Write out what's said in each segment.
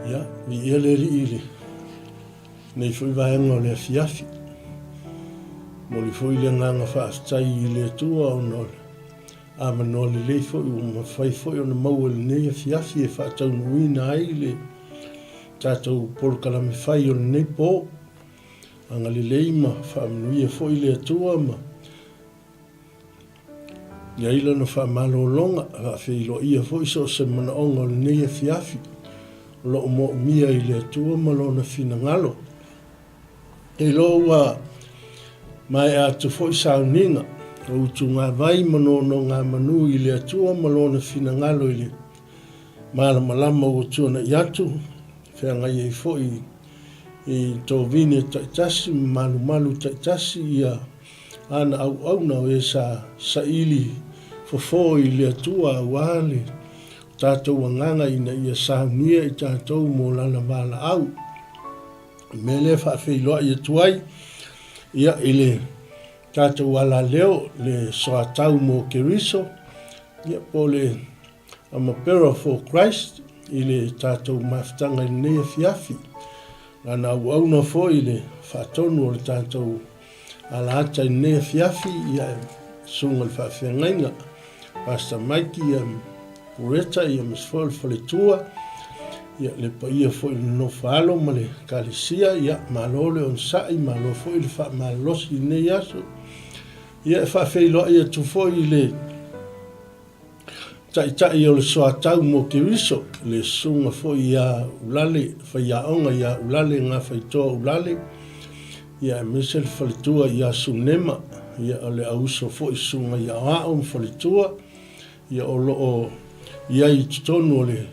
Ia, viia le Alii i lenei foi vaega o le afiafi. Momoli foi le agaga faafetai i le Atua ona o le avanoa lelei foi ua mafai foi ona maua i lenei afiafi e faataunuuina ai le tatou polokalame fai o lenei po. Agalelei ma faamanuia foi le Atua ma I ai lana faamalologa, faafeiloaia foi so o se manaoga o lenei afiafi, o lo o moomia i le Atua ma Lona finagalo. E iloa ua maea atu foi sauniga o utugavai ma nonogamanu i le Atua ma Lona finagalo i le malamalama ua tuanai atu, feagai ai foi i tovine taitasi ma malumalu taitasi ia Ana auauna o e sa saili fofo i le Atua aua le tatou agaga ina ia saunia i tatou mo Lana valaau. O le mea lea e faafeiloai atu ai ia i le tatou alaleo le soatau mo Keriso ia po o le Amapera for Christ i le tatou mafutaga i lenei afiafi. Lana auauna foi i le faatonu o le tatou alaata i lenei afiafi, ia e susuga i le faafeagaiga Pastor Mike ia Pureta ia aemaise foi o le faletua, ia le paia foi i le nofo alo ma le ekalesia, ia malo le onosai, malo foi le faamalolosi i lenei aso. Ia e faafeiloai atu foi i le Taitai o le Soatau mo Keriso, le susuga foi ia Ulale, faiaoga ia Ulale Gafaitoa Ulale, ia aemaise le faletua ia Sunema, ia o le auuso foi susuga ia Aoao ma faletua, ia o lo o i ai i totonu o le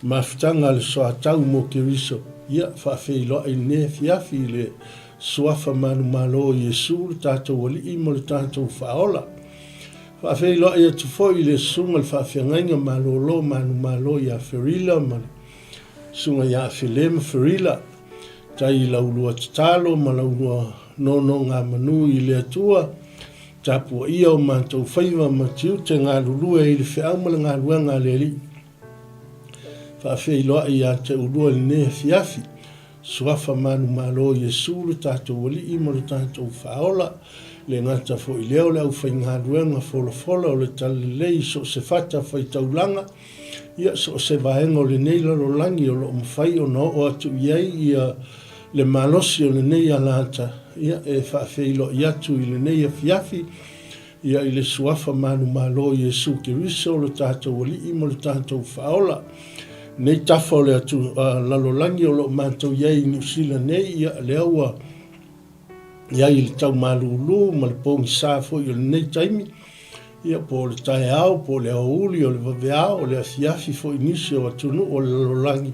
Mafutaga a le Soatau mo Keriso, ia, faafeiloai lenei afiafi i le Suafa manumalo o Iesu, le tatou Alii ma le tatou Faaola. Faafeiloai atu foi i le Susuga i le Faafeagaiga Malolo manumalo ia Ferila ma le Susuga ia Afele ma Ferila, tai i la ulua tatalo ma la ulua nonogamanu i le Atua, tapuaia o matou faiva ma tiute galulue i le feau ma le galuega a le Alii. Faafeiloai ia te ulua i lenei afiafi. Suafa manumalo o Iesu lo tatou Alii ma lo tatou Faaola, le gata foi lea o le aufaigaluega folafola o le Talalelei i so o se fata faitaulaga, ia so o se vaega o lenei lalolagi o lo o mafai ona oo atu i ai ia le malosi o lenei alaata, ia e faafeiloai atu i lenei afiafi. Ia i le Suafa manumalo o Iesu Keriso lo tatou Alii ma lo tatou Faaola. Nei tafa o le atu lalolagi o lo o matou i ai i Niu Sila nei, ia lea ua i ai i le tau malūlū ma le pogisa foi o lenei taimi, ia po o le taeao, po o le aoauli, o le vaveao, o le afiafi foi i nisi o atunuu o le lalolagi,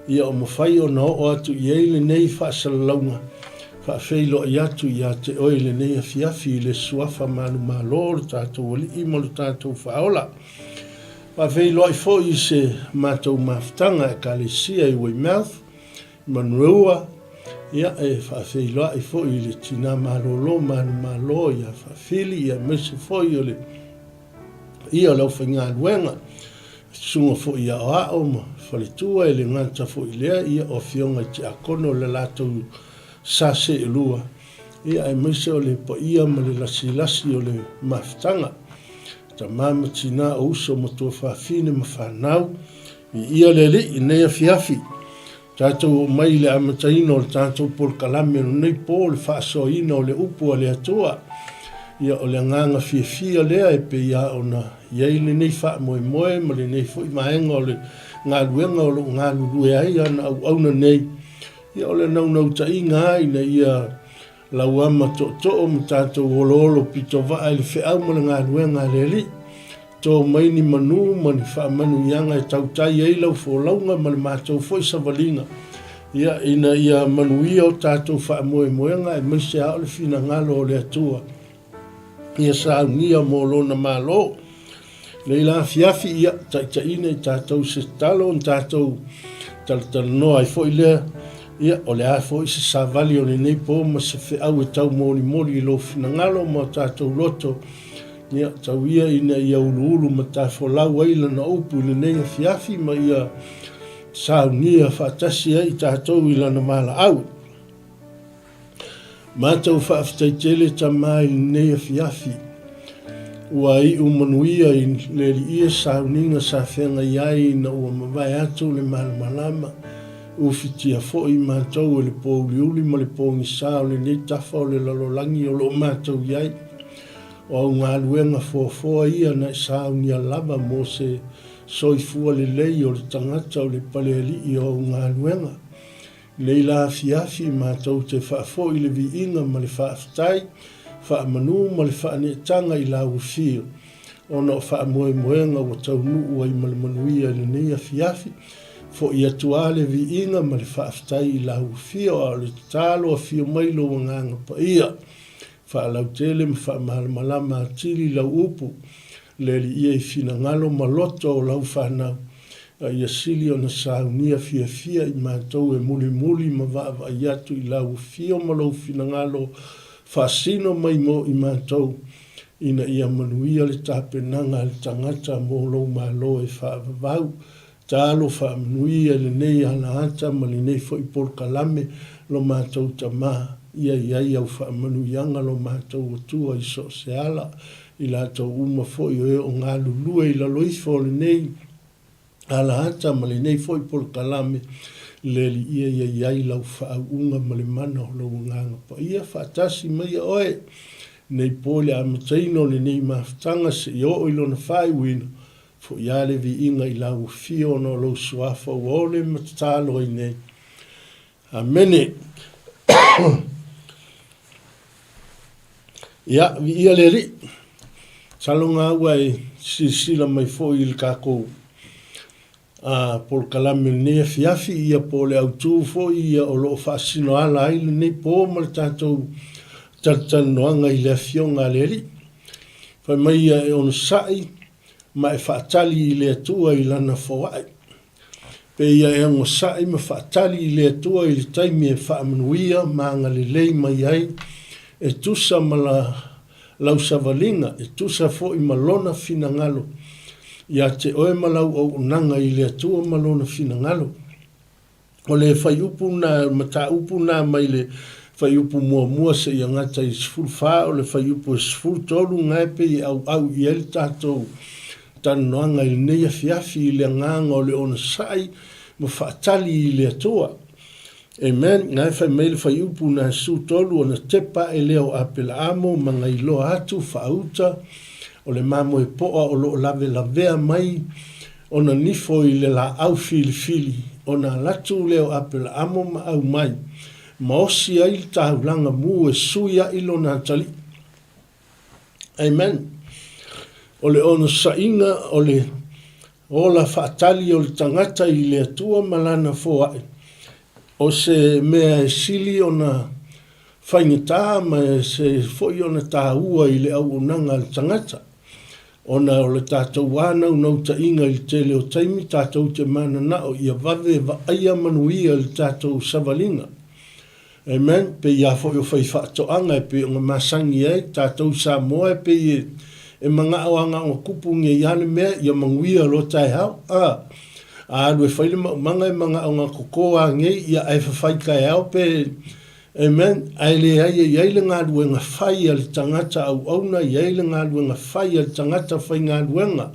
ia o mafai ona oo atu i ai lenei faasalalauga Faafeiloai atu ia te oe i lenei afiafi i le Suafa manumalo o lo tatou Alii ma lo tatou Faaola. Faafeiloai foi i se matou mafutaga Ekalesia i Weymouth, i Manureua, ia e faafeiloai foi i le tina malolo manumalo ia Faafili, ia aemaise foi o le paia o le aufaigaluega, susuga foi i Aoao ma Faletua, e le gata foi i lea, ia o afioga i Tiakono o le latou sa seelua, ia aemaise o le paia ma le lasilasi o le mafutaga, tama ma tina, o uso ma tuafafine ma fanau, viia le Alii i lenei afiafi. Tatou oo mai i le amataina o le tatou polokalame o lenei po, le faasoaina o le Upu a le Atua. Ia, o le agaga fiafia lea e pei lava ona i ai lenei faamoemoe ma lenei foi vaega o le galuega o lo o galulue ai ana auauna nei. Ia, o le naunautaiga lava ina ia lauama tootoo ma tatou oloolo pitovaa i le feau ma le galuega a le Alii. To mai ni manu ma ni faamanuiaga e tautai ai lau folauga ma le matou foi savaliga, ia, ina ia manuia o tatou faamoemoega aemaise lava o le finagalo o le Atua ia saunia mo Lona Malo. Nei la afiafi, ia, taitaiina i tatou i se tatalo ona tatou talatalanoa ai foi lea, ia, o le a foi se savali o lenei po ma se feau e taumolimoli i lou finagalo ma o tatou loto, Ia, tau ia ina ia uluulu matafolau ai lana upu i lenei afiafi ma ia saunia faatasi ai i tatou i Lana valaau. Matou faafetai tele Tama i lenei afiafi. Ua iu manuia i le Alii sauniga sa feagai ai ina ua mavae atu le malamalama. Ufitia foi matou e le pōuliuli ma le pogisa o lenei tafa o le lalolagi o lo o matou i ai. O au galuega foafoa ia na e saunia lava mo se soifua lelei o le tagata o le Palealii o au galuega. Nei la afiafi matou te faafoi le viiga ma le faafetai, faamanu ma le faaneetaga i lau afio, ona o faamoemoega ua taunuu ai ma le manuia i lenei afiafi. Foi atu a le viiga ma le faafetai i lau afio, a o le tatalo afio mai lou Agaga Paia. Faalautele ma faamalamalama atili lau upu, le Alii e i finagalo ma loto o lau fanau, a ia sili ona saunia fiafia i matou e mulimuli ma vaavaai atu i lau afio ma lou finagalo faasino mai mo i matou, ina ia manuia le tapenaga a le tagata mo lou Malo e faavavau. Talo faamanuia i lenei alaata ma lenei foi polokalame lo matou Tama, ia i ai au faamanuiaga lo matou Atua i so o se ala, i latou uma foi o e o galulue i lalo ifo o lenei alaata ma lenei foi polokalame, le Alii ia i ai lau faauuga ma le mana o lou Agaga Paia faatasi mai ia oe nei po i le amataina o lenei mafutaga seia oo i lona faaiuina. Foi a le viiga i lau afio ona o lou suafa ua ole ma tatalo ai nei. Amene. Ia, viia le Alii. Masalo ga ua e silasila mai foi i le tatou a polokalame o lenei afiafi, ia po o le autu foi ia o lo o faasino ala ai lenei po ma le tatou talatalanoaga i le Afioga a le Alii. Fai mai ia e onosai ma e faatali i le Atua i Lana foai. Pe ia e onosai ma faatali i le Atua i le taimi e faamanuia ma agalelei mai ai, e tusa ma la lau savaliga, e tusa foi ma Lona finagalo ia te oe ma lau auaunaga i le Atua ma Lona finagalo. O le fuaiupu na, mataupu na mai le fuaiupu muamua seia gata i le 14, o le fuaiupu e 13 na e pei e auau i ai le tatou talanoaga i lenei afiafi i le agaga o le onosai ma faatali i le Atua. Amen. Na e fai mai le fuaiupu na e 13, ona tepa ae lea o Apelaamo ma gailoa atu faauta o le mamoe poa o lo o lavelavea mai ona nifo i le laau filifili, ona alatu lea o Apelaamo ma aumai, ma osi ai le taulaga mu e sui aʻi lona atalii. Amen. O le onosaiga o le ola faatali o le tagata i le Atua ma lana foai, o se mea e sili ona faigata ma e se foi ona taua i le auaunaga a le tagata. Ona o le tatou ānaunautāiga i le tele o taimi, tatou te mananao ia vave vaaia manuia le tatou savaliga. Amen. Pei a foi o faifaatoaga e pei ona masani ai tatou i Samoa e pei e, e manao a na ona tupu nei a le mea ia manuia loa taeao. A, a alu e fai le maumaga e manao na toto a nei ia ae fafai taeao pe Amen. Ae leai e i ai le galuega fai a le tagata auauna, e i ai le galuega fai a le tagata faigaluega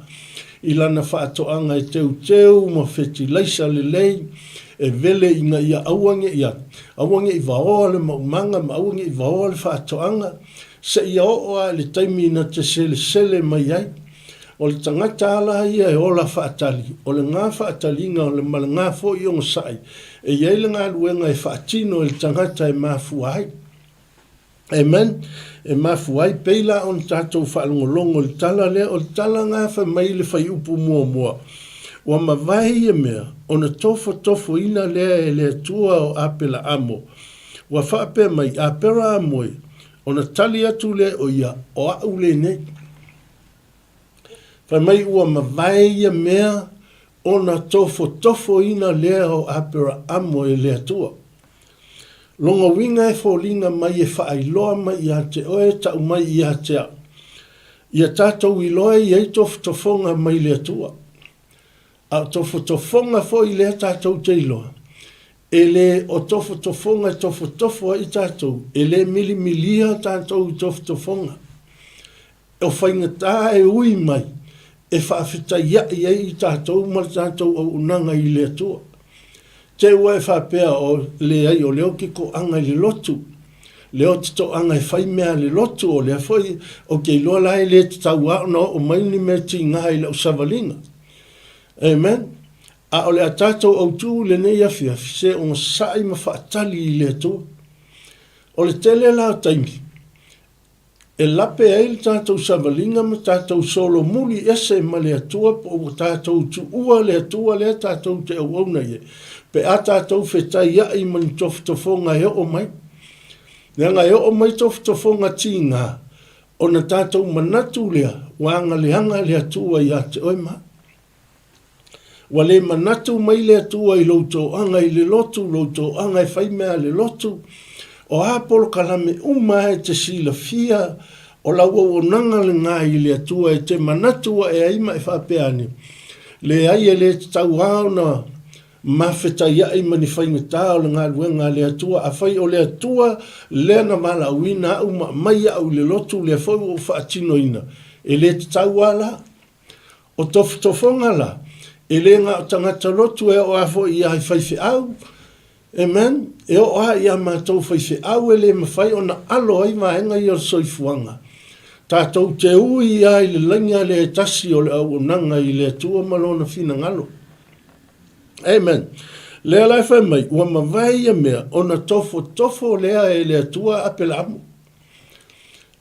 i lana faatoaga e teuteu ma fetilaisa lelei, e vele ina ia aua ne i, aua ne i vaoa le maumaga ma aua ne i vaoa le faatoaga, seia oo lava i le taimi na te selesele mai ai. O le tagata a la ia e ola faatali, o lena faataliga ma lena foi onosai, e i ai le galuega e faatino e le tagata e mafua ai. Amen. E mafua ai, pei la ona tatou faalogologo i le tala lea, o le tala lena fai mai le fuaiupu muamua, ua mavae ia mea, ona tofotofoina lea e le Atua o Apelaamo, ua faapea mai, Aperaamo e, ona tali atu lea o ia, o au lenei. Fai mai ua mavae ia mea ona tofotofoina lea o Aperaamo e le Atua. Lona uiga e foliga mai e faailoa mai ia te oe tau mai ia te au, ia tatou iloa e i ai tofotofoga mai le Atua. A o tofotofoga foi lea tatou te iloa, e le o tofotofoga e tofotofo ai tatou, e le milimilia tatou i tofotofoga. O faigata e ui mai e faafetaiaʻi ai i tatou ma le tatou auaunaga i le Atua. Te ua e faapea, O, leai, o lea ou te toaga i le lotu. Lea ou te toaga e fai mea a le lotu, o lea foi ou te iloa la e le tatau lava ona oo mai ni mea tiga i lau savaliga. Amen. A o le a tatou autu i lenei afiafi, se onosai ma faatali i le Atua. O le tele la o taimi, E lape ai le tatou savaliga ma tatou solomuli ese ma le Atua po ua tatou tuua le Atua lea tatou te auauna i ai, pe a tatou fetaiaʻi ma ni tofotofoga e oo mai. Leaga e oo mai tofotofoga tiga, ona tatou manatu lea ua agaleaga le Atua ia te oe ma au. Ua le manatu mai le Atua i lou toaga i le lotu, lou toaga e fai mea a le lotu. O a polokalame uma e te silafia, o lau auaunaga lena i le Atua e te manatu ae ai ma e faapea ane, Leai, e le tatau lava ona mafetaiaʻi ma ni faigata o le galuega a le Atua. Afai o le Atua lea na valaauina au ma aumai au i le lotu, lea foi ua ou faatinoina, e le tatau lava la. O tofotofoga la, e le na o tagata lotu e oo a foi ia faifeau, amen, e oo a ia matou faifeau e le mafai ona alo ai vaega ia o le soifuaga. Tatou te ui a i le laina lea e tasi o le auaunaga i le Atua ma Lona finagalo. Amen. Lea la e fai mai, ua mavae ia mea ona tofotofo lea e le Atua Apelaamu.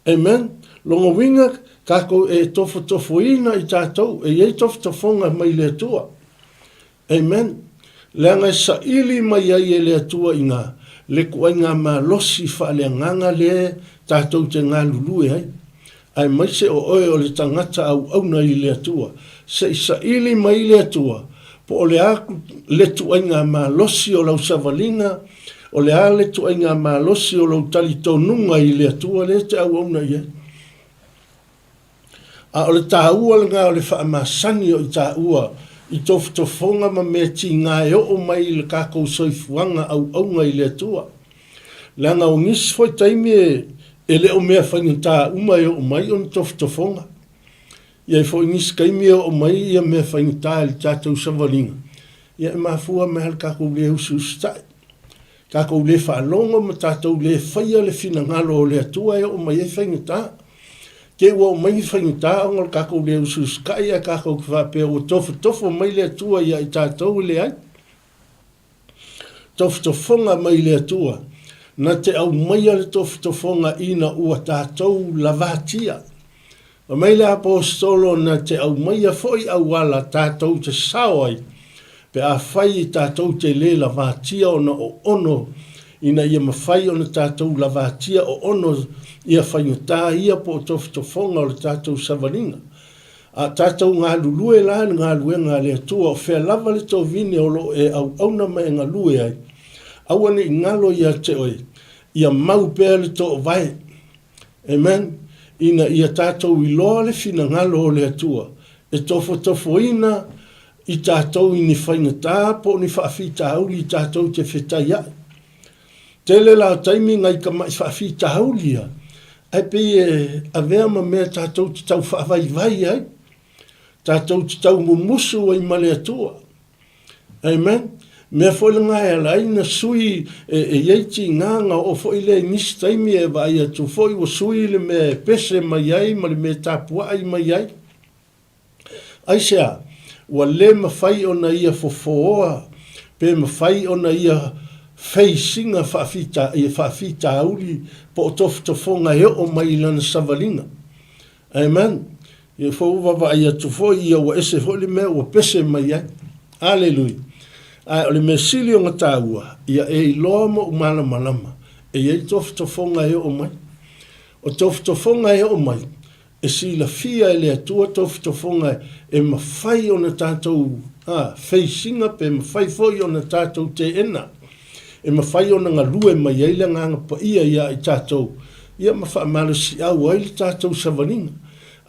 Amen. Lona uiga, tatou e tofotofoina i tatou, e i ai tofotofoga mai le Atua. Amen. Leaga e saili mai ai e le Atua i ina le ituaiga malosi faaleagaga lea tatou te galulue ai. Aemaise o oe o le tagata auauna i le Atua. Se i saili mai le Atua po o le a le ituaiga malosi o lau savaliga, O le a le ituaiga malosi o lou talitonuga i le Atua lea e te auauna i ai? A o le taua lena o le faamasani o i taua i tofotofoga ma mea tiga e oo mai i le tatou soifuaga auauna i le Atua. Leaga o nisi foi taimi e le o mea faigata uma e oo mai o ni tofotofoga. E i ai foi nisi taimi e oo mai ia mea faigata i le tatou savaliga, ia e mafua mai lava le tatou le usiusitai, tatou le faalogo ma tatou le faia le finagalo o le Atua e oo mai ai faigata. Te i ua oo mai ni faigata ona o le tatou le usiusitai ae tatou te faapea ua tofotofo mai le Atua ia i tatou e leai. Tofotofoga mai le Atua, na te aumaia le tofotofoga ina ua tatou lavatia. Fai mai le Aposetolo na te aumaia foi auala tatou te sao ai, pe afai tatou te le lavatia ona oono, ina ia mafai ona tatou lavatia oono ia faigata ia po o tofotofoga o le tatou savaliga. A tatou galulue la i le galuega a le Atua, o fea lava le tovine o lo o e auauna ma e galue ai, aua ne i galo ia te oe, ia mau pea le toovae. Amen. Ina ia tatou iloa le finagalo o le Atua, e tofotofoina i tatou i ni faigata po o ni faafitauli tatou te fetaiaʻi. Tele la o taimi nai tamaʻi faafitauli ia, ae pei e avea ma mea tatou te tau faavaivai ai, tatou te tau mumusu ai ma le Atua. Amen. Mea foi lena e ala ai na sui e, e i ai tiga na oo foi lea i nisi taimi e vaai atu foi ua sui le mea e pese mai ai ma le mea e tapuai mai ai. Aisea? Ua le mafai ona ia fofooa pe mafai ona ia feisiga faafita, ia faafitauli po o tofotofoga e oo mai i lana savaliga. Amen. Ia foi ua vaavaai atu foi ia ua ese foi le mea ua pese mai ai. Aleluia. Ae o le mea sili ona taua, ia e iloa ma ou malamalama, e i ai tofotofoga e oo mai. O tofotofoga e oo mai, E silafia e le Atua tofotofoga e mafai ona tatou feisiga pe mafai foi ona tatou teena, e mafai ona galue mai ai le Agaga Paia ia i tatou, ia ma faamalosiau ai le tatou savaliga.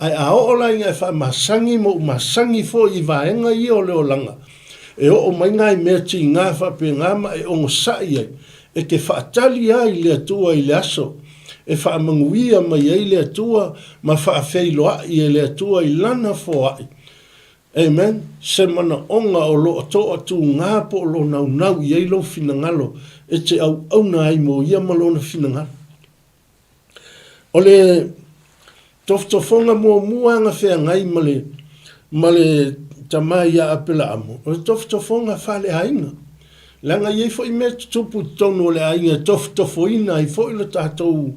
Ae a oo la ina e faamasani ma ou masani foi i vaega ia o le olaga, e oo mai nai mea tiga faapena ma e onosai ai, e te faatali ai i le Atua i le aso e faamanuia mai ai le Atua ma faafeiloai e le Atua i Lana foai. Amen. Se manaoga o lo o toatuga po o lo naunau i ai lou finagalo e te auauna ai mo ia ma lona finagalo. O le tofotofoga muamua na feagai ma le, ma le tama ia Aperaamo, o le tofotofoga faaleaiga. Leaga e i ai foi mea tutupu i totonu o le aiga e tofotofoina ai foi le tatou,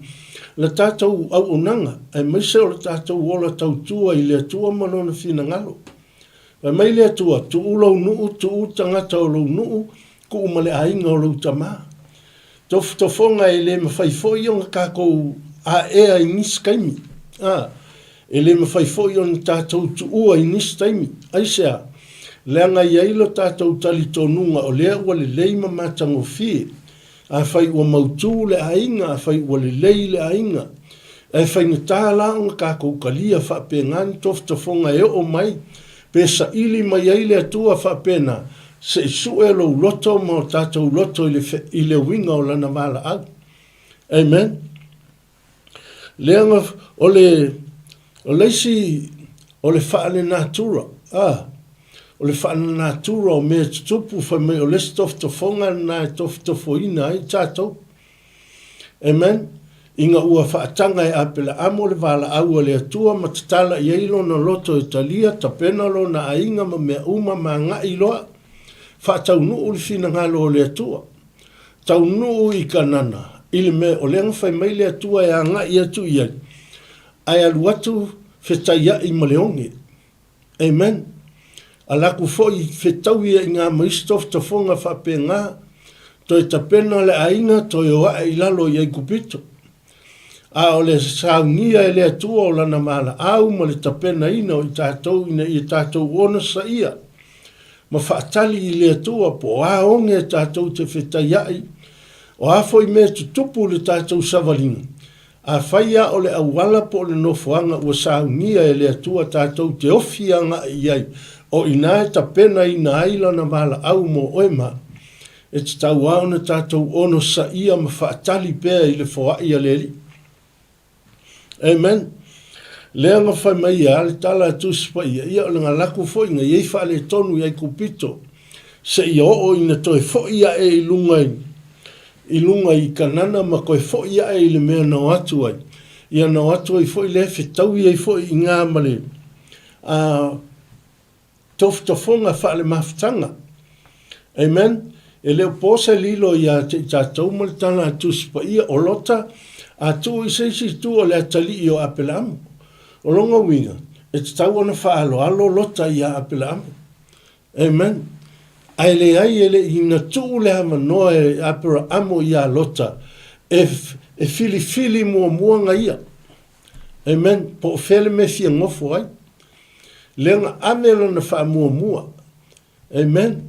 le tatou auaunaga, aemaise o le tatou ola tautua i le Atua ma Lona finagalo. Fai mai le Atua, Tuu lou nuu, tuu tagata o lou nuu, tuu ma le aiga o lou tama. Tofotofoga e le mafai foi ona tatou aea i nisi taimi. A, e le mafai foi ona tatou tuua i nisi taimi. Aisea? Leaga e i ai lo tatou talitonuga o lea ua lelei ma matagofie. Afai ua mautu le aiga, afai ua lelei le aiga, ae faigata la ona tatou talia faapena ni tofotofoga e oo mai, pe saili mai ai le Atua faapena, Se i sue lou loto ma o tatou loto i le, i le uiga o Lana valaau. Amen. Leaga o le, o le isi, o le faalenatura, a, o le faalenatura o mea tutupu, fai mai o le isi tofotofoga lena e tofotofoina ai tatou. Amen. Ina ua faataga e Apelaamo le valaau a le Atua ma tatala i ai lona loto e talia, tapena lona aiga ma mea uma ma agai loa, faataunuu le finagalo o le Atua. Taunuu i Kanana, i le mea o lea na fai mai le Atua e agai atu i ai, ae alu atu fetaiai ma le oge. Amen. Alaku foi fetaui ai nga ma isi tofotofoga faapena, toe tapena le aiga toe o ae i lalo i Aikupito. A o le saunia e le Atua o lana valaau ma le tapenaina o i tatou ina ia tatou onosaia ma faatali i le Atua po o a oge tatou te fetaiai, o a foi mea tutupu i le tatou savaliga, Afai lava o le auala po o le nofoaga ua saunia e le Atua tatou te ofi agai i ai, o i ina e tapenaina ai Lana valaau mo oe ma au. E tatau lava ona tatou onosaia ma faatali pea i le foai a le Alii. Amen. Lea na fai mai a le tala a Tusi Paia, ia o le galaku foi na i ai faaletonu i Aikupito, seia oo ina toe foi ae i luga i i luga i Kanana ma toe foi ae i le mea na o atu ai, ia na o atu ai foi lea fetaui ai foi i gā ma le a tofotofoga faalemafutaga. Amen. E le o po se lilo iā te i tatou ma le tala a Tusi Paia o Lota a tuu i se isi itu o le atalii o Apelaamu. O lona uiga, e tatau ona faaaloalo Lota iā Apelaamu. Amen. Ae leai e le i na tuu le avanoa e Aperaamo iā Lota e, e filifili muamua na ia. Amen. Po o fea le mea e fia nofo ai. Lea na ave lana faamuamua. Amen.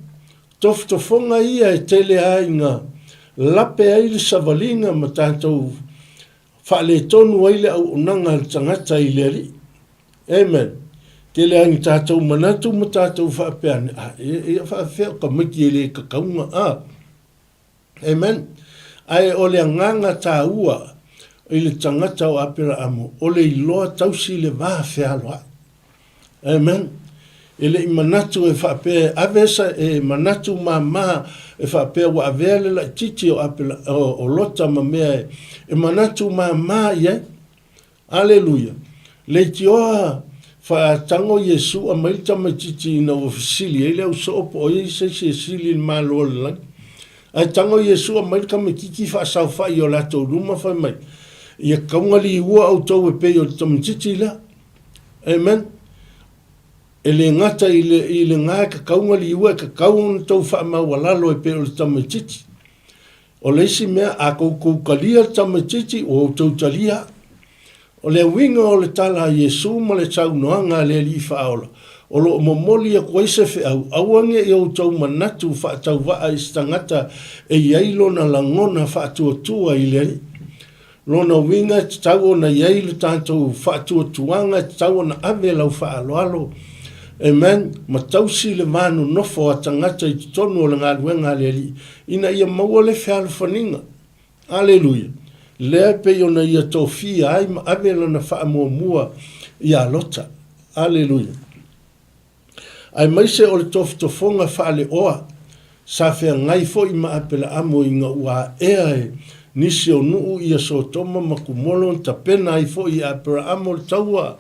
Tofotofoga ia e tele a ina lape ai le savaliga ma tatou faaletonu ai le auaunaga a le tagata i le Alii. Amen. Tele ai ni tatou manatu ma tatou faapea ane, ah, ia, ia faafefea o tamaiti e le kakauga, ah. Amen. Ae o le agaga taua i le tagata o Aperaamo, o le iloa tausi le va fealoai. Amen. E le i manatu e faapea e ave sa, e manatu māmā e faapea ua avea le laitiiti o, Apela, o, o Lota ma mea e, e manatu māmā i ai. Aleluia! Leitioa faatago Iesu aumai le tamaititi ina ua fesili ai le ausoo po o i ai se isi e sili i le Malo o le lagi. Ae tago Iesu aumai le tamaititi faasaofai i o latou luma fai mai, Ia taugaliua outou e pei o le tamaititi lea. Amen. E le gata i le, i lena e tatau ona liua, e tatau ona tou faamaualalo e pei o le tamaititi. O le isi mea, a koukou talia le tamaitiiti, ua outou talia au. O le uiga o le tala a Iesu ma le saunoaga a le Alii Faaola, o lo o momoli atu ai se feau, aua ne i outou manatu faatauvaa i se tagata e i ai lona lagona faatuatua i le Alii. Lona uiga e tatau ona i ai le tatou faatuatuaga, e tatau ona ave lau faaaloalo, amen, ma tausi le va nonofo a tagata i totonu o le galuega a le Alii ina ia maua le fealofaniga. Aleluia! Lea e pei ona ia tofia ai ma ave lana faamuamua ia Lota. Aleluia! Aemaise o le tofotofoga faaleoa sa feagai foi ma Apelaamo ina ua aea e nisi o nuu ia Sotoma ma Kumolo na tapena ai foi e Aperaamo le taua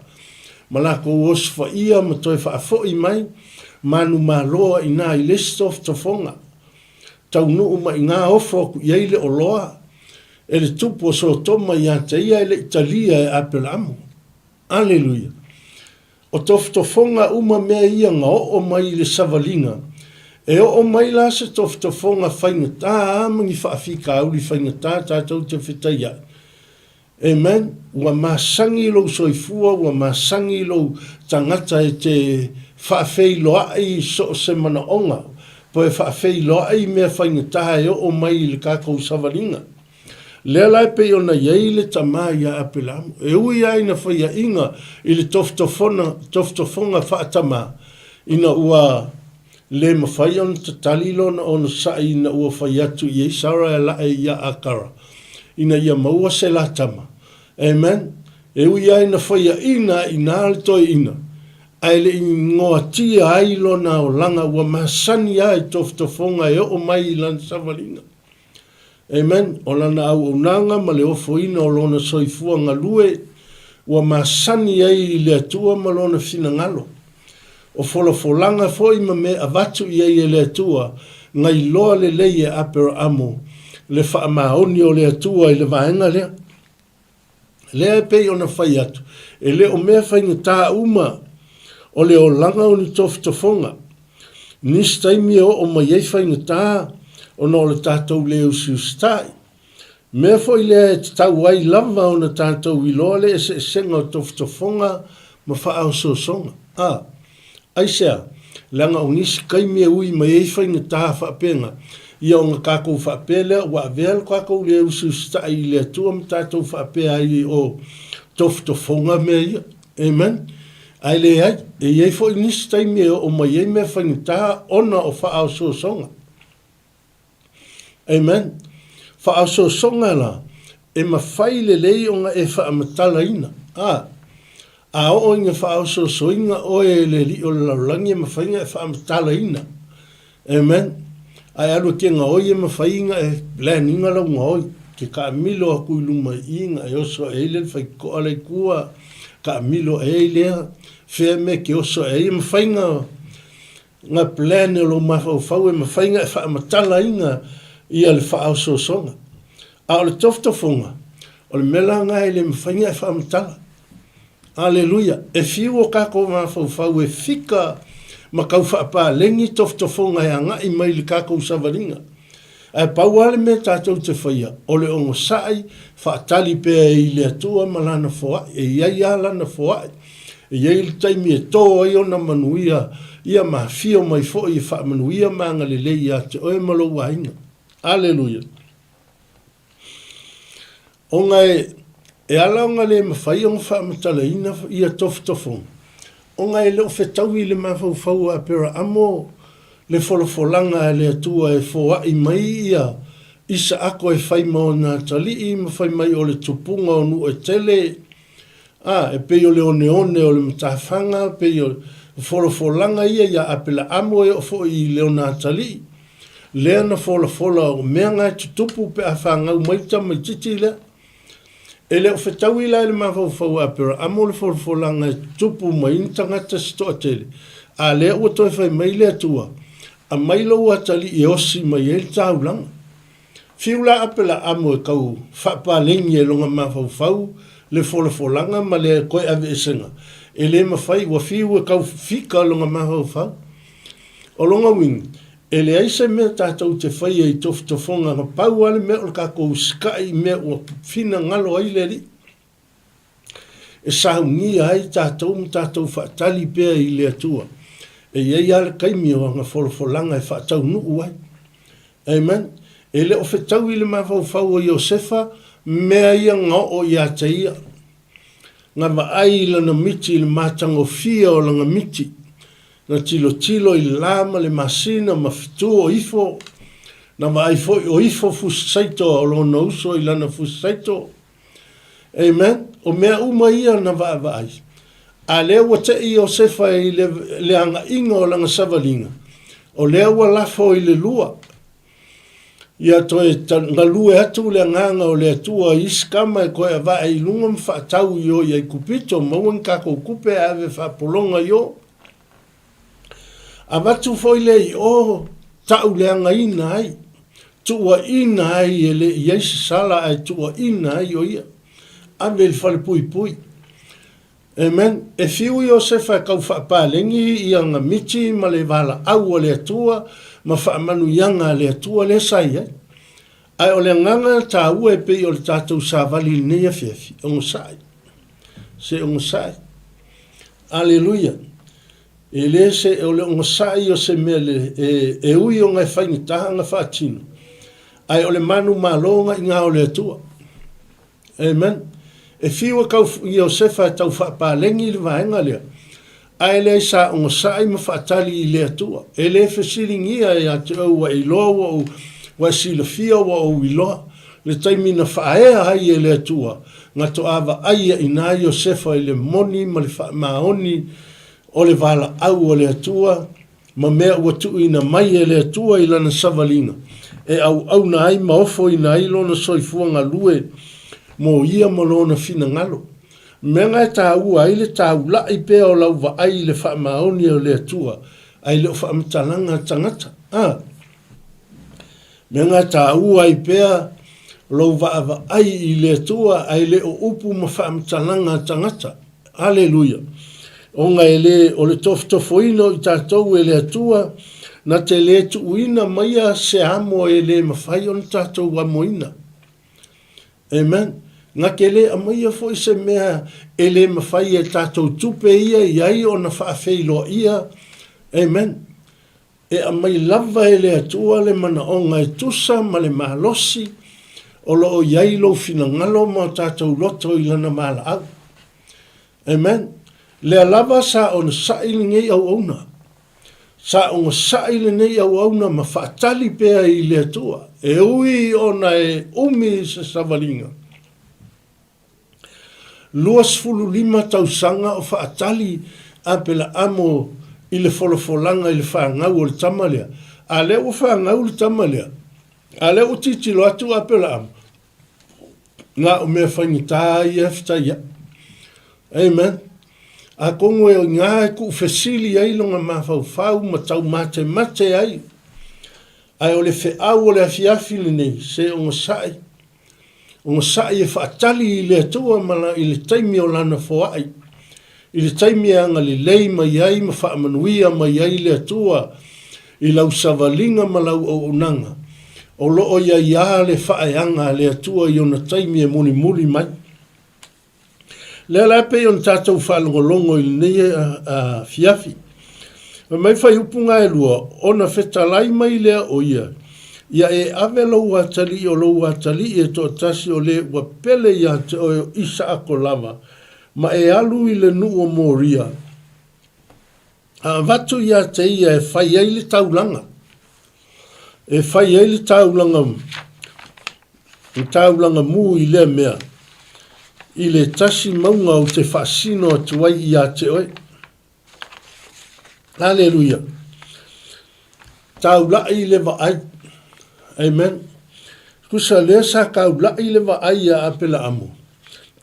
ma lakou osofaia ma toe faafoi mai manumalo a ina i le isi tofotofoga taunuu ma ina ofo aku i ai le oloa e le tupu o Sotoma ia te ia e le i talia e Aperaamo. Aleluia! O tofotofoga uma mea ia na oo mai i le savaliga, e oo mai la se tofotofoga faigata a ma ni faafitauli faigata tatou te fetaiai. Amen. Ua masani lou soifua, ua masani lou tagata e te faafeiloai i so o se manaoga, po e faafeiloai i mea faigata e oo mai i le tatou savaliga. Lea la e pei ona i ai le tama ia Apelamo, e ui lava ina faiaʻiga i le tofotofoga faatamā, ina ua le mafai ona tatali lona onosai ina ua fai atu i ai Sara e laʻe ia Akara, ina ia maua se la tama. Amen. E ui lava ina faiaʻina inā le toeaina, ae le i goatia ai lona olaga ua masani lava i tofotofoga e oo mai i lana savaliga. Amen. O lana auaunaga ma le ofoina o lona soifua galue ua masani ai i le Atua ma lona finagalo. O folafolaga foi ma mea avatu i ai e le Atua, na iloa lelei e Aperaamo le faamaoni o le Atua i le vaega lea. Lea e pei ona fai atu, e le o mea faigata uma o le olaga o ni tofotofoga. Nisi taimi e oo mai ai faigata ona o le tatou le usiusitai. Mea foi lea e tatau ai lava ona tatou iloa le eseesega o tofotofoga ma faaosoosoga. A. Aisea? Leaga o nisi taimi e ui mai ai faigata faapena, ia ona tatou faapea lea ua avea lo tatou le usiusitai i le Atua ma tatou faapea ai o tofotofoga mea ia. Amen. Ae leai, e i ai foi nisi taimi e oo mai ai mea faigata ona o faaosoosoga. Amen. Faaosoosoga la, e mafai lelei ona e faamatalaina. A, a oo ina faaosoosoina oe e le alii o le lalolagi e mafai ona e faamatalaina. Amen. Ae alu e ke gaoi e mafai ona e plan ina lau gaoi. Ke taamilo aku i luma i i na e oso ae ai le faitotoa la i tua, taamilo ae ai lea, fea mea e ke oso ae ai, e mafai ona Nga plan o lou mafaufau e mafai na e faamatalaina ia le faaosoosoga. A o le tofotofoga, o le mea la na e le mafai na e faamatala. Aleluia! E fiu o tatou mafaufau e fika ma tau faapaleni tofotofoga e agai mai i le tatou savaliga. Ae pau lava le mea tatou te faia, o le onosai, faatali pea i le Atua ma Lana foai. E i ai lava Lana foai. E i ai le taimi e tō ai Ona manuia, ia ma afio mai foi e faamanuia ma agalelei ia te oe ma lou aiga. Aleluia! Ona e, e ala ona le mafai ona faamatalaina ia tofotofoga, ona e le o fetaui i le mafaufau o Aperaamo le folafolaga a le Atua e foai mai ia Isaako e fai ma ona atalii ma fai mai o le tupuga o nuu e tele, a, e pei o le oneone o le matafaga, pei o folafolaga ia ia Aperaamo e oo foi i le ona atalii. Lea na folafola o mea na e tutupu pe a fanau mai le tamaititi lea. E le o fetaui la i le mafaufau a Aperaamo le folafolaga e tutupu mai ni tagata se toatele, a lea ua toe fai mai le Atua, Amai lou atalii e osi mai ai le taulaga. Fiu la Aperaamo e tau faapaleni e lona mafaufau le folafolaga ma le toe aveesega, e le mafai, ua fiu e tau fika lona mafaufau. O lona uiga, e leai se mea tatou te faia i tofotofoga na pau lava le mea o le tatou usikai i mea ua finagalo ai le Alii. E saunia ai tatou ma tatou faatali pea i le Atua. E i ai lava le taimi o ana folafolaga e faataunuu ai. Amen. E le o fetaui le mafaufau o Iosefa mea ia na oo ia te ia. Na vaai i lana miti i le matagofie o lana miti. Na tilotilo i le la ma le masina ma fetu o ifo. Na vaai foi o ifo fusi saito o lona uso i lana fusi saito. Amen. O mea uma ia na vaavaai. A lea ua tei Iosefa i le leagaiga o lana savaliga, o lea ua lafo i le lua. Ia toe galue atu le Agaga o le Atua i isi kama e toe avae i luga ma faatau i o i Aikupito, maua ni tatou tupe ae ave faapologa i o. Avatu foi lea i o, tauleagaina ai, tuuaina ai e le i ai se sala ae tuuaina ai o ia. Ave i le falepuipui. Amen. E fiu Iosefa e tau faapaleni i ana miti ma le valaau a le Atua ma faamanuiaga a le Atua lea sa i ai. Ae o le agaga taua e pei o le tatou savali i lenei afiafi, onosai. Se onosai. Aleluia. E le se, o le onosai o se mea le, e, e ui ona e faigata ona faatino, ae o le manumalo na i na o le Atua. Amen. E fiu e kau Iosefa e tau faapaleni le vaega lea, ae leai sa onosai ma faatali i le Atua. E le fesiligia ia te oe ua e iloa ua ou, ua e silafia ua ou iloa, le taimi na faaea ai e le Atua, na toa vaai ai ina Iosefa i le moni ma le faamaoni o le valaau a le Atua, ma mea ua tuuina mai e le Atua i lana savaliga, e auauna ai ma ofoina ai lona soifua galue mo ia ma lona finagalo. Mea na e taua ai le taula'i pea o lau vaai i le faamaoni o le Atua, ae le o faamatalaga a tagata. A. Mea na e taua ai pea lou vaavaai i le Atua ae le o upu ma faamatalaga a tagata. Aleluia! Ona e le o le tofotofoina o i tatou e le Atua, na te le tuuina maia se amo e le mafai ona tatou amoina. Amen. Na te le aumaia foi se mea e le mafai e tatou tupe ia i ai ona faafeiloaia. Amen. E aumai lava e le Atua le manaoga e tusa ma le malosi o lo o i ai lou finagalo ma o tatou loto i Lana valaau. Amen. Lea lava sa onosai lenei auauna. Sa onosai lenei auauna ma faatali pea i le Atua, e ui ona e umi se savaliga. 25 tausaga o faatali Apelaamo i le folafolaga i le fanau o le tama lea. A lea ua fanau le tama lea, a lea ua tilotilo atu Apelaamo, na o mea faigata ia e fetaiai. Amen. Atonu e oiga e tuufesili ai lona mafaufau ma taumatemate ai. Ae o le feau o le afiafi lenei, se onosai, Onosai e faatali i le Atua ma la, i le taimi o Lana foai, i le taimi e agalelei mai ai ma faamanuia mai ai le Atua i lau savaliga ma lau auaunaga, o lo o i ai lava le faaeaga a le Atua i ona taimi e mulimuli mai. Lea la e pei ona tatou faalogologo i lenei afiafi. Fai mai fuaiupu gaelua, ona fetalai mai lea o ia, Ia e ave lou atalii o lou atalii e toatasi o le ua pele ia te oe o Isaako lava, ma e alu i le nuu o Moria, A avatu ia te ia e fai ai le taulaga, e fai ai le taulaga, le taulaga mū i lea mea, i le tasi mauga ou te faasino atu ai ia te oe. Aleluia. Taula'i i le vaai. Amen. Tusa lea sa taula'i le vaai ia Apelaamo,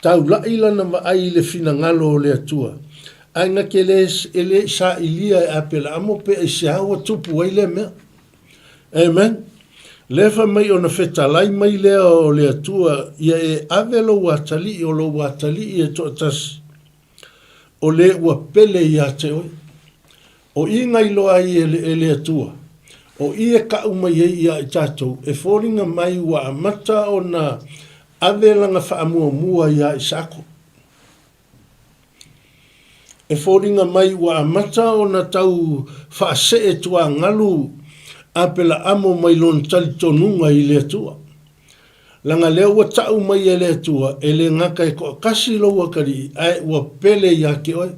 taula'i lana vaai i le finagalo o le Atua, ae na te le, e le i sailia e Apelaamo pe aisea ua tupu ai lea mea. Amen. Lea fai mai ona fetalai mai lea o le Atua, ia e ave lou atalii, o lou atalii e toatasi, o le ua pele ia te oe. O i na iloa ai e le, e le Atua, o i e kaʻu mai ai ia i tatou, e foliga mai ua amata ona ave lana faamuamua iā Isaako. E foliga mai ua amata ona tau faasee tuagalu Apelaamo mai lona talitonuga i le Atua. Leaga lea ua ta'u mai e le Atua, e le gata e toatasi lou atalii, ae ua pele ia te oe.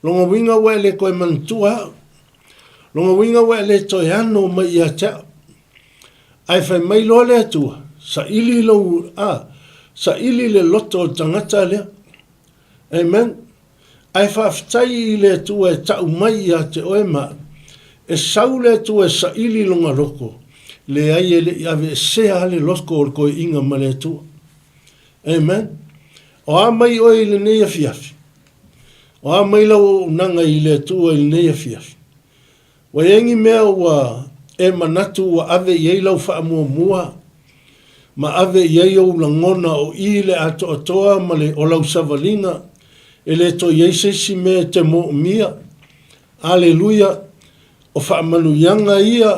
Lona uiga ua e le toe manatua a'u. Lona uiga ua e le toe ano mai ia te a'u. Ae fai mai loa le Atua, Saili lou, a, saili le loto o le tagata lea. Amen. Ae faafetai i le Atua e ta'u mai ia te oe ma a'u. E sau le Atua e saili lona loko, leai e le i aveesea a le loko o le koeʻiga ma le Atua. Amen. O a mai oe i lenei afiafi? O a mai lau auaunaga i le Atua i lenei afiafi? Ua i ai ni mea ua e manatu ua ave i ai lau faamuamua ma ave i ai ou lagona o i le atoatoa ma le o lau savaliga, e le toe i ai se isi mea e te moomia? Aleluia! O faamanuiaga ia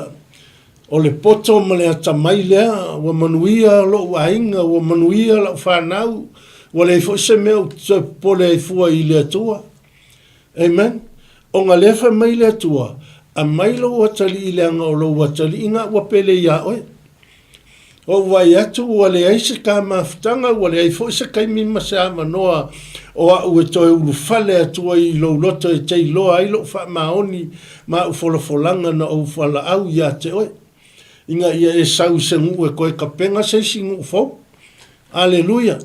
o le poto ma le atamai lea, ua manuia lou aiga, ua manuia lau fanau, ua leai foi se mea ou te toe popole ai fua i le Atua. Amen. Ona lea fai mai le Atua, Amai lou atalii leaga o lou atalii na ua pele iā oe. Ua ou vaai atu ua leai se ta mafutaga, ua leai foi se taimi ma se avanoa o a'u e toe ulufale atu ai i lou loto e te iloa ai lou faamaoni ma a'u folafolaga na ou valaau iā te oe, ina ia e sau i se nuu e toe tapena se isi nuu fou. Aleluia!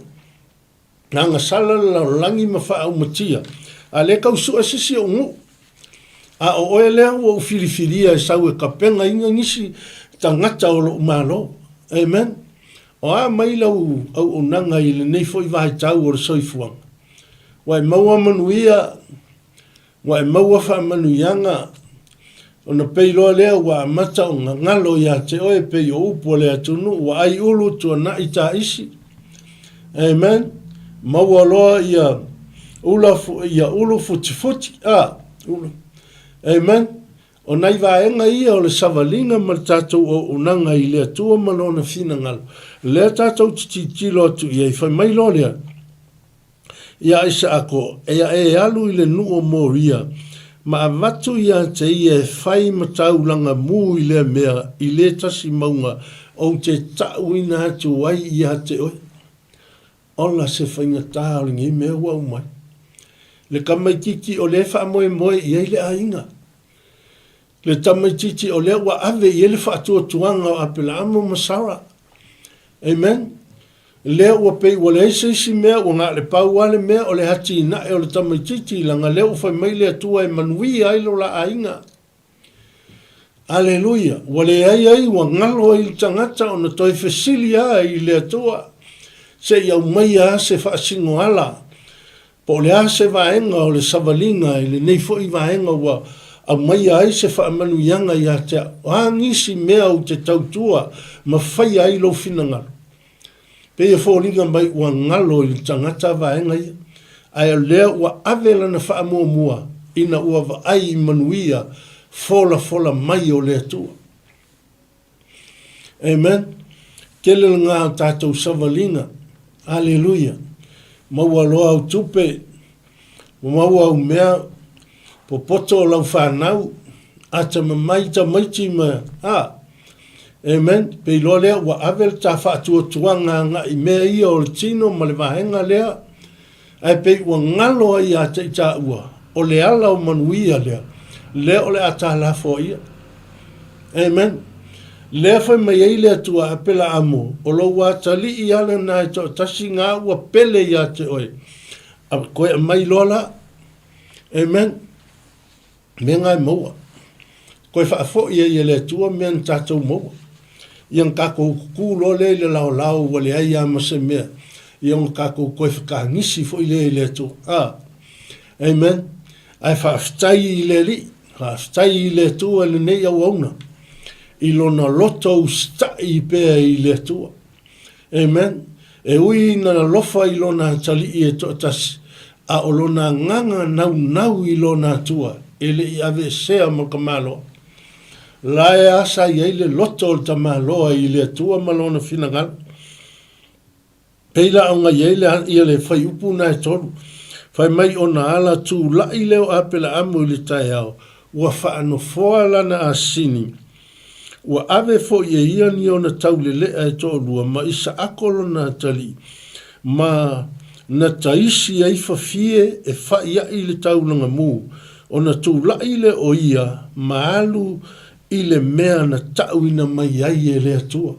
Na agasala le lalolagi ma faaumatia, a lea tau sue se isi ou nuu. A o oe lea ua ou filifilia e sau e tapenaina nisi tagata o lou Malo. Amen. O a mai lau auaunaga i lenei foi vaitau o le soifuaga? Ua e maua manuia Ua e maua faamanuiaga, ona pei loa lea ua amata ona galo ia te oe pei o upu a le atunuu, ua ai ulu tuanai taisi. Amen. Maua loa ia ula ia ulu futifuti. Ah, ulu. Amen. O nai vaega ia o le savaliga ma le tatou auaunaga i le Atua ma Lona finagalo, lea tatou te tilotilo atu i ai. Fai mai loa lea, Iā Isaako, Eia e alu i le nuu o Moria, ma avatu iā te ia e fai ma taulaga mū i lea mea i le tasi mauga ou te taʻuina atu ai iā te oe. Ola se faigata o lenei mea ua aumai. Le tamaititi o lea e faamoemoe i ai le aiga. Le tamaititi o lea ua ave i ai le faatuatuaga o Apelaamo ma Sara. Amen. Lea ua pei ua leai se isi mea, ua na o le pau lava le mea o le atinae o le tamaititi, leaga lea ua fai mai le Atua e manuia ai lo la aiga. Aleluia! Ua leai ai, ua galo ai le tagata ona toe fesili lava i le Atua se i aumaia lava se faasinoala Po o le a se vaega o le savaliga i lenei foi vaega ua aumaia ai se faamanuiaga ia te au, o a nisi mea ou te tautua ma faia ai lou finagalo? Pei e foliga mai ua galo i le tagata vaega ia, ae o lea ua ave lana faamuamua ina ua vaai i manuia folafola mai o le Atua. Amen. Tele lena o tatou savaliga. Aleluia. Maua loa au tupe, maua au mea, popoto o lau fanau, atamamai tamaiti ma, a. Amen. Pei loa lea ua ave le ta faatuatuaga agai i mea ia o le tino ma le vaega lea. Ae pei ua galo ai ia te i tāua, o le ala o manuia lea, lea o le a tālafoa ia. Amen. Lea fai mai ai le Atua Apelaamo, o lou atalii ala na e toatasi nga ua pele ia te oe, a koe aumai loa la. Amen. Mea nga e maua. Koe faafoi ai e le Atua mea na tatou maua. Ia na tatou kukū loa lea i le laolao ua leai a ma se mea, ia ona tatou toe fetagisi foi lea i le Atua. Ah. Amen. Ae faafetai i le Alii, faafetai i le Atua i lenei auauna, i lona loto usitai pea i le Atua. Amen. E ui ina alofa i lona atalii e toatasi, a o lona agaga naunau i lona Atua e le i aveesea ma tamaloa. La e a sa i ai le loto o le tamaloa i le Atua ma lona finagalo? Pei la ona i ai le, ia le fuaiupu na e tolu. Fai mai ona ala tulaʻi lea o Apelaamo i le taeao, ua faanofoa lana asini. Ua ave foi e ia ni ona taulelea e toalua ma Isaako lona atalii, ma na taisi ai fafie e fa'ia'i le taulaga mū, ona tula'i lea o ia ma alu i le mea na ta'uina mai ai e le Atua.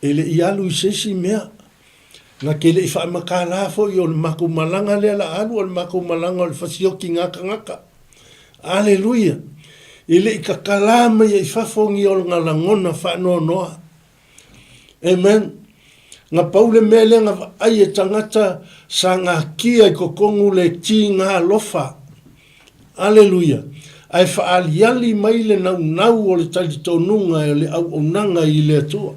E le i alu i se isi mea, na te le i faamatala foi o le matou malaga lea la alu, o le matou malaga o le fasiotiga tagata. Aleluia! E le i tatala mai ai i fafo ni ona lagona faanoanoa. Amen. Na pau le mea lea na vaai e tagata sa natia i totonu le tiga alofa. Aleluia! Ae faaaliali mai le naunau o le talitonuga e le auaunaga i le Atua.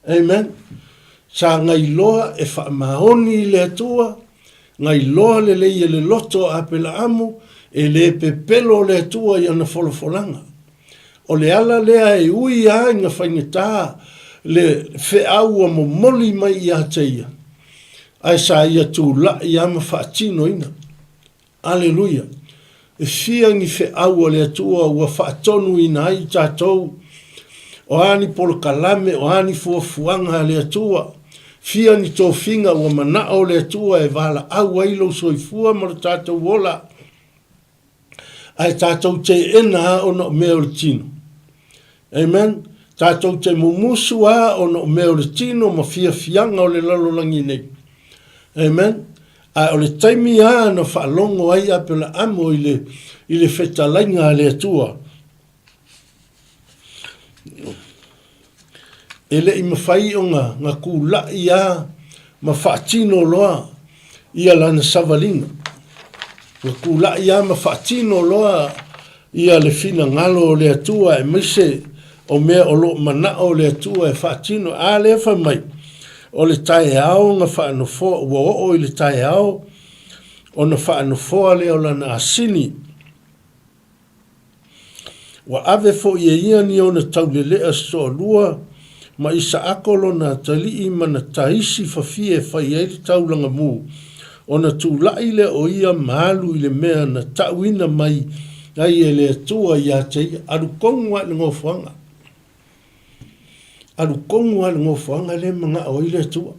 Amen. Sa gailoa e faamaoni i le Atua, gailoa lelei e le loto o Apelaamu, e le pepelo le Atua i ana folafolaga. O le ala lea e ui ai ina faigata le feau ua momoli mai ia te ia, ae sa ia tulai lava ma faatinoina. Aleluia! E fia ni feau a le Atua ua faatonuina ai i tatou, o a ni polokalame, o a ni fuafuaga a le Atua, fia ni tofiga ua manao le Atua e valaau ai lou soifua ma lo tatou ola, ae tatou teena lava ona o mea o le tino. Amen. Tatou te mumusu lava ona o mea o le tino ma fiafiaga o le lalolagi nei. Amen. Ae o le taimi lava na faalogo ai Apelaamo i le, i le fetalaiga a le Atua, E le i mafai ona na kulaʻi a ma faatino loa ia lana savaliga. Na kulaʻi a ma faatino loa ia le finagalo o le Atua aemaise o mea o lo o manao le Atua e faatino. A lea fai mai, o le taeao na faanofoa, ua oo i le taeao ona faanofoa lea o lana asini. Ua ave foi e ia ni ona taulelea se toalua ma Isaako lona atalii ma na taisi fafie e fai ai le taulaga mū, ona tulaʻi lea o ia ma alu i le mea na taʻuina mai ai e le Atua ia te ia. Alu tonu lava i le nofoaga. Alu tonu lava i le nofoaga lea e manao ai le Atua.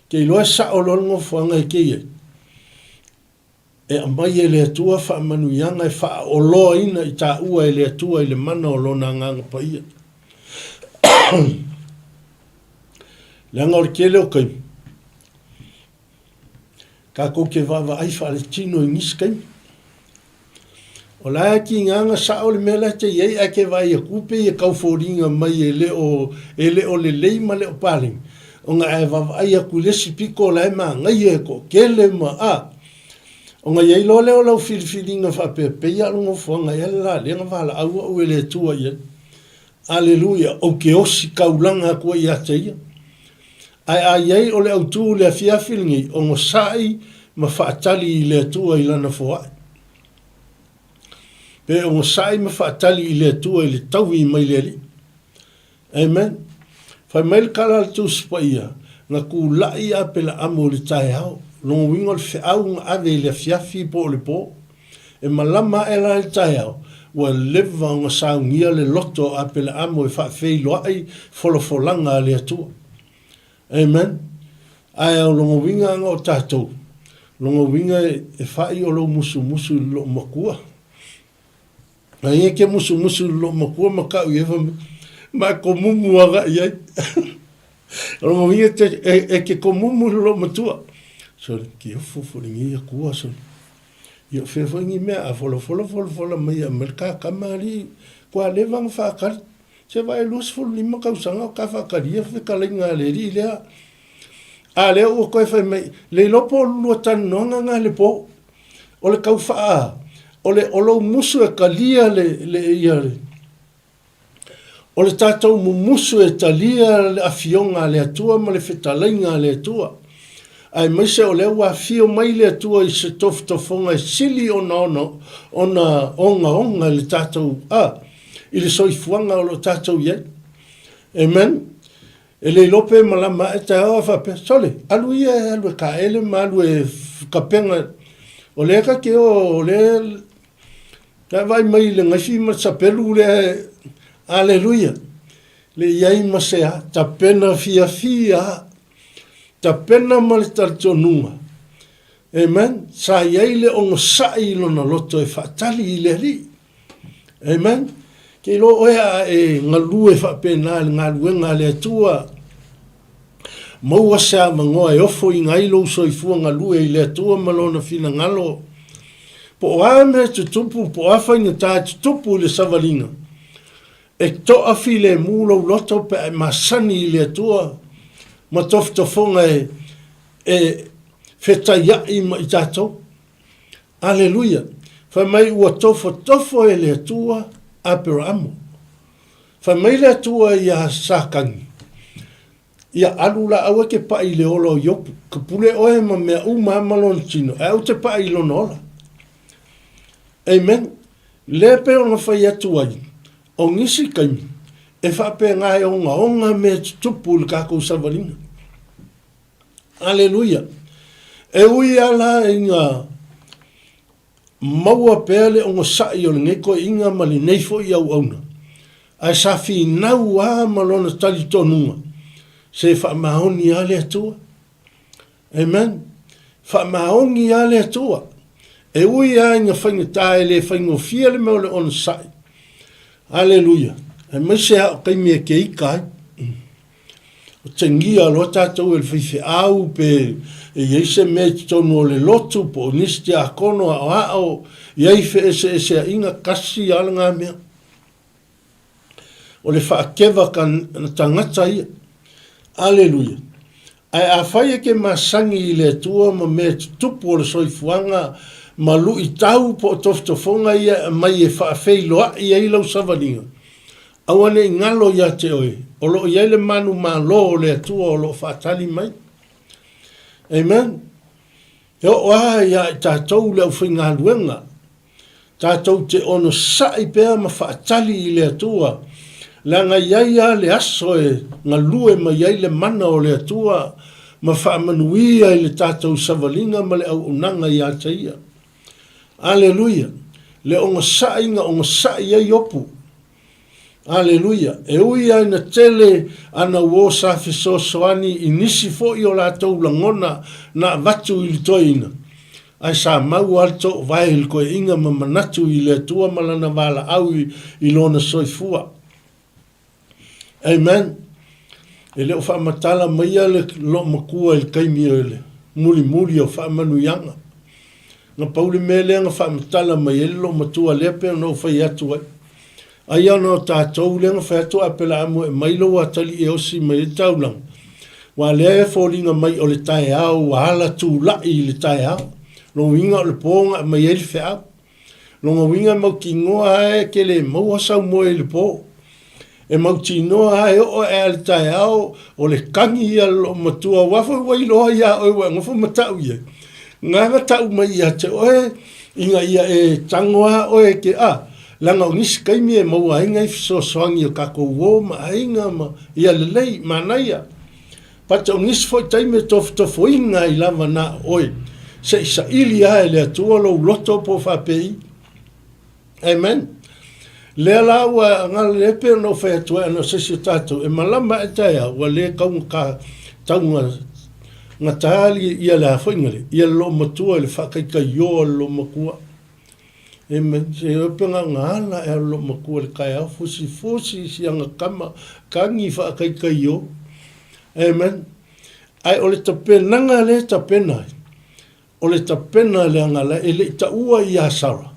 Ke iloa e sao loa le nofoaga e te i ai. E aumai e le Atua faamanuiaga e faaoloaina i taua e le Atua i le mana o Lona Agaga Paia. Leaga o le tele o taimi, tatou te vaavaai faaletino i nisi taimi. O la e tigaga sao le mea la e te i ai ae te vaai atu pei e tau foliga mai e le o, e le o lelei ma le o paleni, ona a e vaavaai atu i le isi pito o la e manaia e toatele ma, a, ona i ai loa lea o lau filifiliga faapea, pei lava o le nofoaga ea le la lea na valaau au e le Atua i ai. Aleluia, ou te ositaulaga atu ai ia te Ia. Ae a i ai o le autu i le afiafi lenei, onosai ma faatali i le Atua i Lana foai. Pe onosai ma faatali i le Atua i le taui mai le Alii. Amen. Fai mai le tala a le Tusi Paia, na kulaʻi Apelaamo i le taeao, lona uiga o le feau na ave i le afiafi po o le po. E malama aʻe la i le taeao, ua leva ona saunia le loto o Apelaamo e faafeiloai folafolaga a le Atua. Amen. Ae o lona uiga ana o tatou, lona uiga e faʻi o lou musumusu i le loomatua. Ai e ke musumusu i le loomatua ma kau i ai fai mai, ma e komumu agaʻi ai. O lona uiga e te, e, e ke komumu i le loomatua. Sole, ke ofo fo le ngi akua sole. Ia o fea foi ni mea a folafola folafola mai e aumai le kakama alii kua leva ona faakali. Se vae 25 tausaga o ka faakalia fetalaiga a le alii lea. A lea ua toe fai mai, le iloa po o lua talanoaga na le po. O le tau faa, o le, o lou musu e talia le, le, ia, le, O le tatou mumusu e talia le Afioga a le Atua ma le Fetalaiga a le Atua, aemaise o lea ua afio mai le Atua i se tofotofoga e sili ona ona ogaoga i le tatou, a, i le soifuaga o lo o tatou i ai. Amen. E le iloa pe malama ae taeao a faapea, sole, alu ia e alu e kaele ma alu e kapega. O lea ka te o, o lea. Ka e vaai mai i le gaifi ma le sapelu lea e, Aleluia! Le i ai ma se a, tapena fiafia, tapena ma le talitonuga. Amen. Sa i ai le onosai i lona loto e faatali i le Alii. Amen. Ke iloa oe a e galue faapena i le galuega a le Atua, maua se avanoa e ofoina ai lou soifua galue i le Atua ma Lona finagalo. Po o a mea e tutupu, po o a faigata e tutupu i le savaliga, e toa filemu lou loto pe a e masani i le Atua ma tofotofoga e, e fetaiai ma i tatou. Aleluia! Fai mai ua tofotofo e le Atua Aperamo. Fai mai le Atua iā Satani, Ia alu la, aua e te paʻi i le ola o Iopu. Ka pule oe ma mea uma ma lona tino, ae aua te paʻi i lona ola. Amen. Lea pei ona fai atu ai, o nisi taimi, e faapena e ogaoga mea tutupu i le tatou savaliga. Aleluia. E ui lava la ina maua pea le onosai o lenei toeaiina ma lenei foi auauna, ae sa finau lava ma lona talitonuga, se faamaoni lava le Atua. Amen. Faamaoni lava le Atua. E ui lava ina faigata e le faigofie le mea o le onosai. Aleluia. Aemaise lava o taimi e te ita ai. Otegia loa tatou e le faifeau pe e i ai se mea i totonu o le lotu po o nisi tiakono aoao, i ai feeseeseaiga, kasi lava lena mea. O le faakeva tagata ia. Aleluia. Ae afai e ke masani i le Atua ma mea tutupu o le soifuaga ma luitau po o tofotofoga ia e aumai e faafeiloai ai lau savaliga, Aua ne i galo ia te oe, o lo o i ai le manumalo o le Atua o lo o faatali mai. Amen. E oo lava ia i tatou le aufaigaluega, tatou te onosai pea ma faatali i le Atua, leaga e i ai lava le aso e galue mai ai le mana o le Atua ma faamanuia i le tatou savaliga ma le auaunaga ia te Ia. Aleluia! Le onosai na onosai ai Iopu. Aleluia! E ui lava ina tele ana uo sa fesoasoani i nisi foi o latou lagona na avatu i le toeaina, ae sa mau lava le toovae i le toeaina ma manatu i le Atua ma lana valaau i lona soifua. Amen. E le o faamatala maia le loomatua i le taimi o le mulimuli o faamanuiaga. Na pau le mea lea na faamatala mai ai le loomatua lea pei ona ou fai atu ai. Ai ona o tatou lea na fai atu Apelaamu e aumai lou atalii e osi mai ai le taulaga. Aua lea e foliga mai o le taeao ua ala tulai i le taeao. Lona uiga o le po na aumai ai le feau. Lona uiga e mautinoa lava e te le maua sau moe i le po. E mautinoa lava e oo ae a le taeao o le kagi ia le loomatua aua foi ua iloa ia oe ua e nofo ma tau i ai. Na na tau mai ia te oe ina ia e tago lava oe e te a, leaga o nisi taimi e maua ai nai fesoasoani o tatou uo ma aiga ma ia lelei, manaia. But o nisi foi taimi e tofotofoina ai lava na o oe, se i saili lava e le Atua lou loto po o faapei. Amen. Lea la ua galulue pei ona ou fai atu ai ana o se isi o tatou e malama ae taeao ua le taugata taugata ia le a foi le ia le loomatua i le faataitaioa o le loomatua. Amen. Se ope nga nga ala e alo loomatua i le taeao fusifusi si ana tama tagi faataitaio. Amen. Ae o le tapenaga lea e tapena ai, o le tapena leaga la e le i taua ia Sara.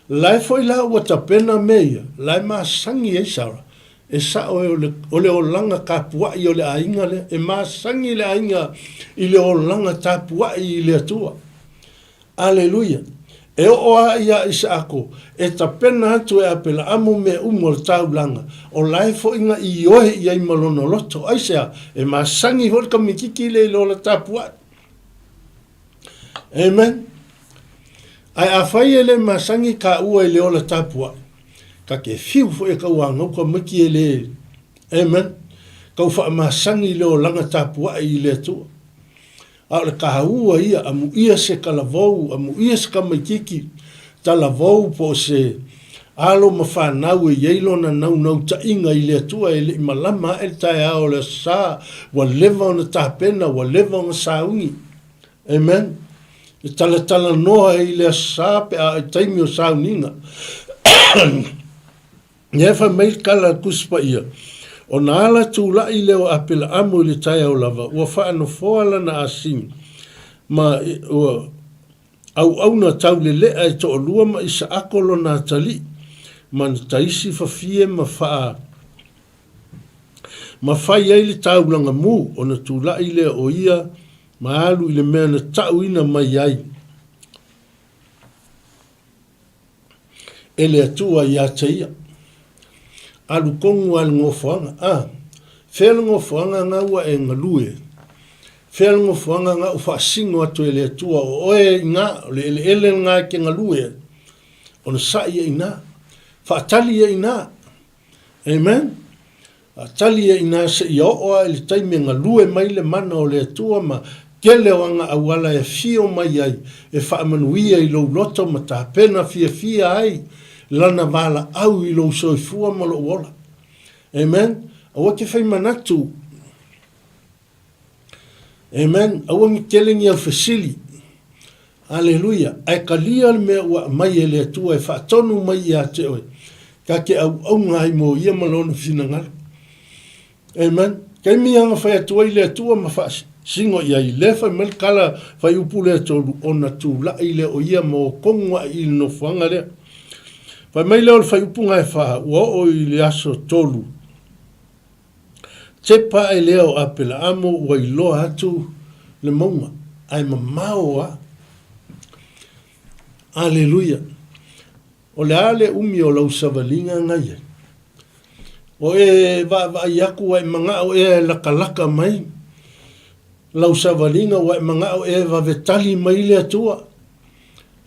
La e foi la ua tapena mea ia, la e masani ai Sara. E sao e o le olaga tapuai o le aiga lea. E masani le aiga i le olaga tapuai i le Atua. Aleluia! E oo lava ia Isaako, e tapena atu e Apelaamu mea uma o le taulaga, o la e foi na ioe i ai ma lona loto. Aisea? E masani foi le kamititi lea i le ola tapuai. Amen. Ae afai e le masani kāua i le ola tapuai, ta te fiu foi e tauanau tamaiti e le, amen, tau faamasani i le olaga tapuai i le Atua. A o le kāua ia, amuia se talavou, amuia se tamaititi. talavou po o se alo ma fanau e i ai lona naunautaiga i le Atua e le i malama ae le taeao o le Aso Sa, ua leva ona tapena, ua leva ona sauni. Amen. E talatalanoa ai i le Aso Sa pe a i taimi o sauniga. Lea e fai mai le tala a le Tusi Paia, Ona ala tulai lea o Apelaamo i le taeao lava, ua faanofoa lana asini, ma ua auauna taulelea e toalua ma Isaako lona atalii, ma na taisi fafie ma faa ma fai ai le taulaga mu, ona tulai lea o ia ma alu i le mea na tauina mai ai e le Atua ia te ia. Alu tonu lava i le nofoaga. A, fea le nofoaga na ua e galue? Fea le nofoaga na ua faasino atu e le Atua o oe i ina, o le eleele lena e te galue ai? Ona sa'i ai i ina. Faatali ai i ina. Amen. A tali ai ina seia oo lava i le taimi e galue mai le mana o le Atua ma tele o ana auala e afio mai ai e faamanuia i lou loto ma tapena fiafia ai Lana valaau i lou soifua ma lou ola. Amen. Aua te fai manatu. Amen. Aua ni tele ni au fesili. Aleluia. Ae kalia le mea ua aumai e le Atua e faatonu mai ia te oe, ta te auauna ai mo Ia ma Lona finagalo. Amen. Taimi ia na fai atu ai le Atua ma faasino i ai, lea fai mai le tala fuaiupu lea tolu, ona tulai lea o Ia ma o tonu ae i le nofoaga lea. Fai mai lea o le fuaiupu na e fa, ua oo i le aso tolu, Tepa ae lea o Apelaamo ua iloa atu le mauga, ae mamao a. Aleluia! O le a le umi o lau savaliga na i ai? O e vaavaai atu ua e manao ea e lakalaka mai lau savaliga, ua e manao ea e vave tali mai le Atua?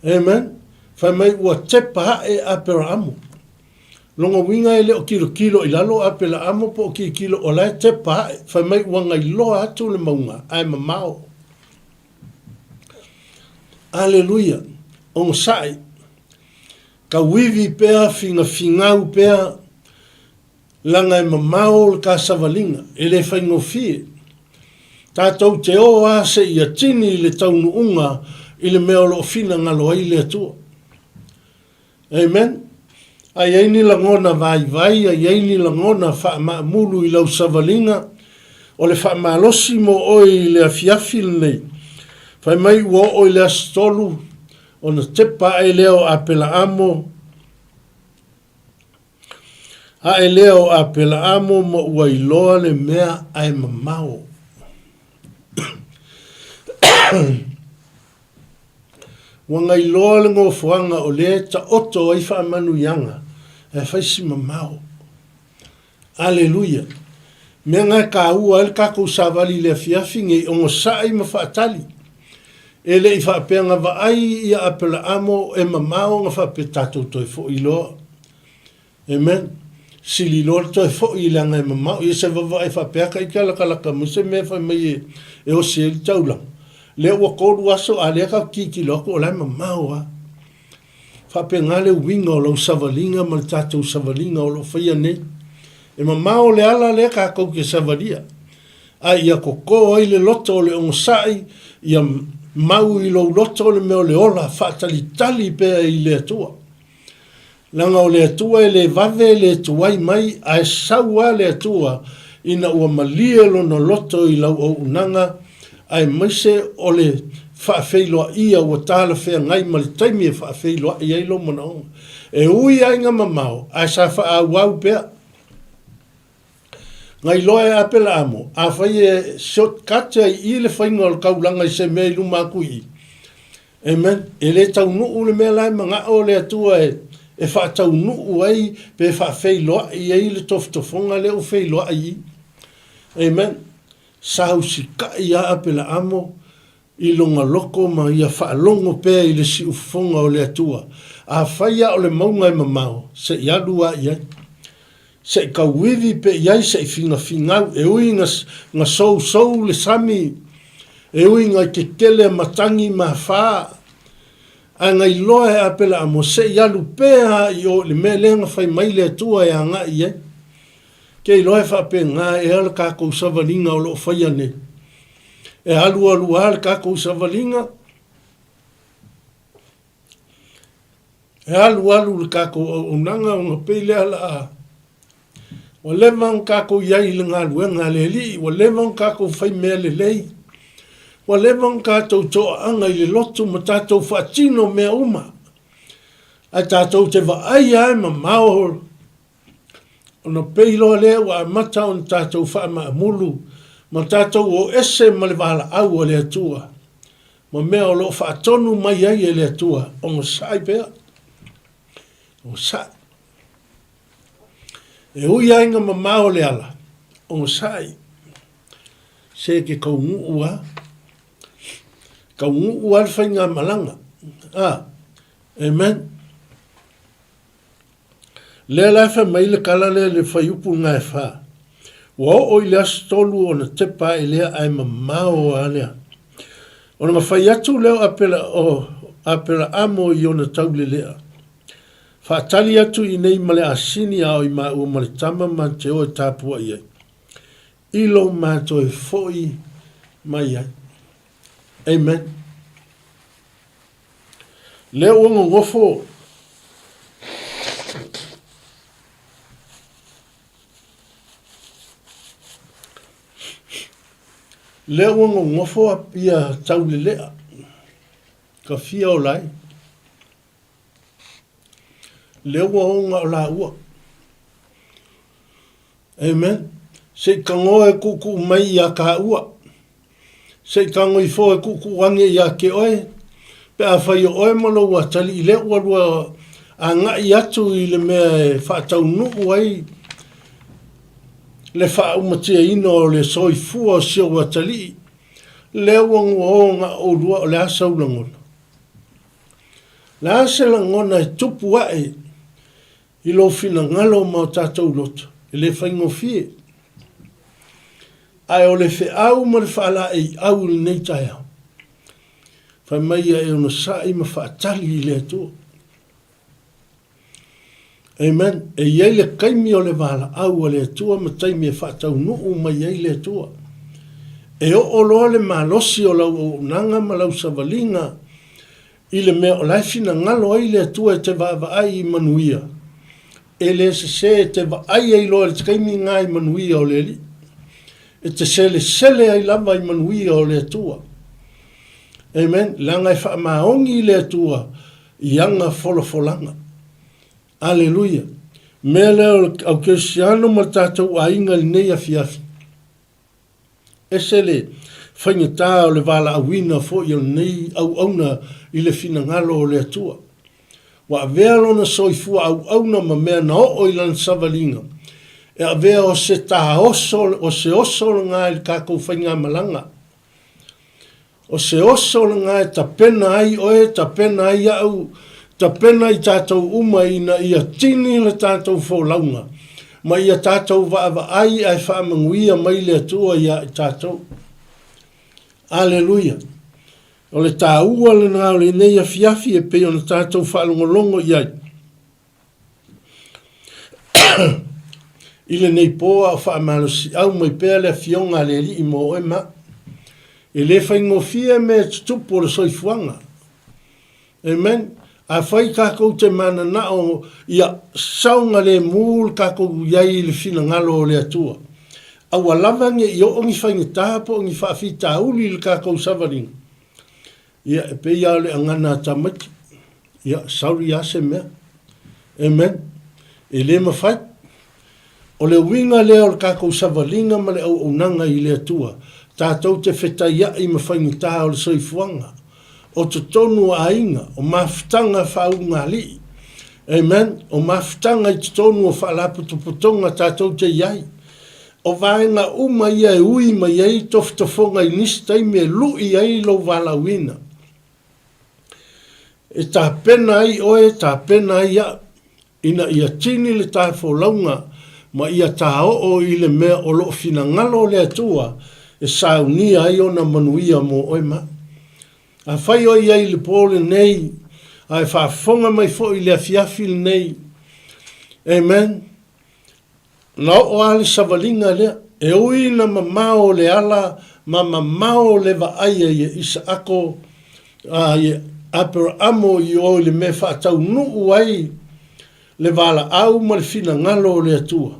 Amen. Fai mai ua tepa ae Aperaamo. Lona uiga e le o tilotilo i lalo Apelaamo po o tilotilo o la e tepa ae, fai mai ua gailoa atu le mauga ae mamao. Aleluia! Onosai, tauivi pea, finafingau pea, leaga e mamao le ta savaliga, e le faigofie. Tatou te o a seia tini i le taunuuga i le mea o lo o finagalo ai le Atua. Amen. A i ai ni lagona vaivai, a i ai ni lagona faamaamulu i lau savaliga, o le faamalosi mo oe i le afiafi lenei. Fai mai ua oo i le aso tolu, ona tepa ae lea o Apelaamo, ae lea o Apelaamo ma ua iloa le mea ae mamao. Ua gailoa le nofoaga o lea e taoto ai faamanuiaga ae fai si mamao. Aleluia! Mea na e taua ai le tatou savali i le afiafi nei, onosai ma faatali. E le i faapea na vaai ia Apelaamo e mamao na faapea tatou toe foi loa. Amen. Sili loa le toe foi leaga e mamao. Ia se vavae faapea ka ita lakalaka mai se mea fai mai e, e osi ai le taulaga. Lea ua tolu aso a lea ka tilotilo atu o la e mamao a. Faapena le uiga o lau savaliga ma le tatou savaliga o lo o faia nei. E mamao le ala lea tatou te savalia. A ia koko ai le loto o le onosai, ia mau i lou loto le mea o le ola, faatalitali pea i le Atua. Leaga o le Atua e le vave e le tuai mai, ae sau lava le Atua ina ua malie lona loto i lau auaunaga, aemaise o le faafeiloaia ua talafeagai ma le taimi e faafeiloai ai lou manaoga. E ui lava ina mamao, ae sa faaauau pea. Na iloa e Apelaamo, afai e shortcut ai i i le faiga o le taulaga i se mea i luma atu i i, Amen. E le taunuu le mea la e manao le Atua e, e faataunuu ai pe faafeiloai ai le tofotofoga lea ua feiloai i. Amen. Sa usikai a Apelaamo i lona loko ma ia faalogo pea i le siufofoga o le Atua. Afai a o le mauga e mamao, se i alu a i ai. Se i tauivi pe i ai se i finafingau, e ui na, na sousou le sami, e ui na i tetele a matagi ma afa. Ae na iloa e Apelaamo se i alu pea a i o i le mea lea na fai mai le Atua e agai i ai. Ke iloa e faapena ea le tatou savaliga o lo o faia nei. E alualu a le tatou savaliga, e alualu le tatou auaunaga ona pei lea o le a Ua leva ona tatou i ai i le galuega a le Alii, ua leva ona tatou fai mea lelei, ua leva ona tatou toaaga i le lotu ma tatou faatino mea uma, ae tatou te vaai lava e mamao ona pei loa lea ua amata ona tatou faamaamulu ma tatou o ese ma le valaau a le Atua ma mea o lo o faatonu mai ai e le Atua, onosai pea, onosai. E ui lava ina mamao le ala, onosai, se e te taunuu lava. Taunuu lava le faigamalaga. A, amen. Lea la e fai mai le tala lea i le fuaiupu lena e fa. Ua oo i le aso tolu ona tepa ae lea ae mamao lava lea. Ona mafai atu lea o Apela, o Aperaamo i ona taulelea. Faatali atu i inei ma le asini a o i maua ma le tama ma te o e tapuai ai. I lo ma toe foi mai ai. Amen. Lea ua nonofo Lea ua nonofo ia taulelea ka fia ola ai. Lea ua oga o laua. Amen. Se i tagoa e tuutuu mai ia taua. Se i tago ifo e tuutuu ane ia te oe. Pe a fai o oe ma lou atalii lea ua lua agai atu i le mea e faataunuu ai le faaumatiaina o le soifua o si ou atalii, lea ua nua oga oulua o le a sau lagona? O le a se lagona e tupu ae i lou finagalo ma o tatou loto? E le faigofie. Ae o le feau ma le faalaeiau i lenei taeao, fai mai ia e onosai ma faatali i le Atua. Amen. E i ai le taimi o le valaau a le Atua ma taimi e faataunuu mai ai le Atua. E oo loa le malosi o lau auaunaga ma lau savaliga i le mea o la e finagalo ai le Atua e te vaavaai i manuia, e le sese e te vaai ai loa i le taimi lena i manuia o le Alii. E te selesele ai lava i manuia o le Atua. Amen. Leaga e faamaoni le Atua i ana folafolaga. Aleluia! Mea lea o le au kerisiano ma le tatou aiga i lenei afiafi, ese le faigata o le valaauina foi o lenei auauna i le finagalo o le Atua. Ua avea lona soifua auauna ma mea na oo i lana savaliga, e avea o se taoso, o se oso lena i le tatou faigamalaga. O se oso lena e tapena ai oe, tapena ai au, tapena i tatou uma ina ia tini le tatou folauga, ma ia tatou vaavaai ae faamanuia mai le Atua ia i tatou. Aleluia! O le taua lena o lenei afiafi e pei ona tatou faalogologo i ai. I lenei pō a o faamalosiau mai pea le Afioga a le Alii mo oe ma au. E le faigofie mea e tutupu o le soifuaga. Amen. Afai takou te mananao ia saogalemu le takou i ai i le finagalo o le Atua, aua lava ne i oo ni faigata po o ni faafitauli i le takou savaliga, Ia, e pei lava o le agana a tamaiti. Ia, sorry lava se mea. Amen. E le mafai. O le uiga lea o le tatou savaliga ma le auaunaga i le Atua, tatou te fetaiai ma faigata o le soifuaga, o totonu o aiga, o mafutaga faaulugalii. Amen. O mafutaga i totonu o faalapotopotoga tatou te i ai. O vaega uma ia e ui mai ai tofotofoga i nisi taimi e lu'i ai lou valaauina. E tapena ai oe, tapena ai au, ina ia tini le taefolauga ma ia taoo i le mea o lo o finagalo le Atua e saunia ai ona manuia mo oe ma au. Afai oe i ai i le po lenei, Ae faafofoga mai foi i le afiafi lenei. Amen. Na oo lava le savaliga lea, e ui ina mamao le ala ma mamao le vaaia ia Isaako, a ia Aperaamo i o i le mea e faataunuu ai le valaau ma le finagalo o le Atua.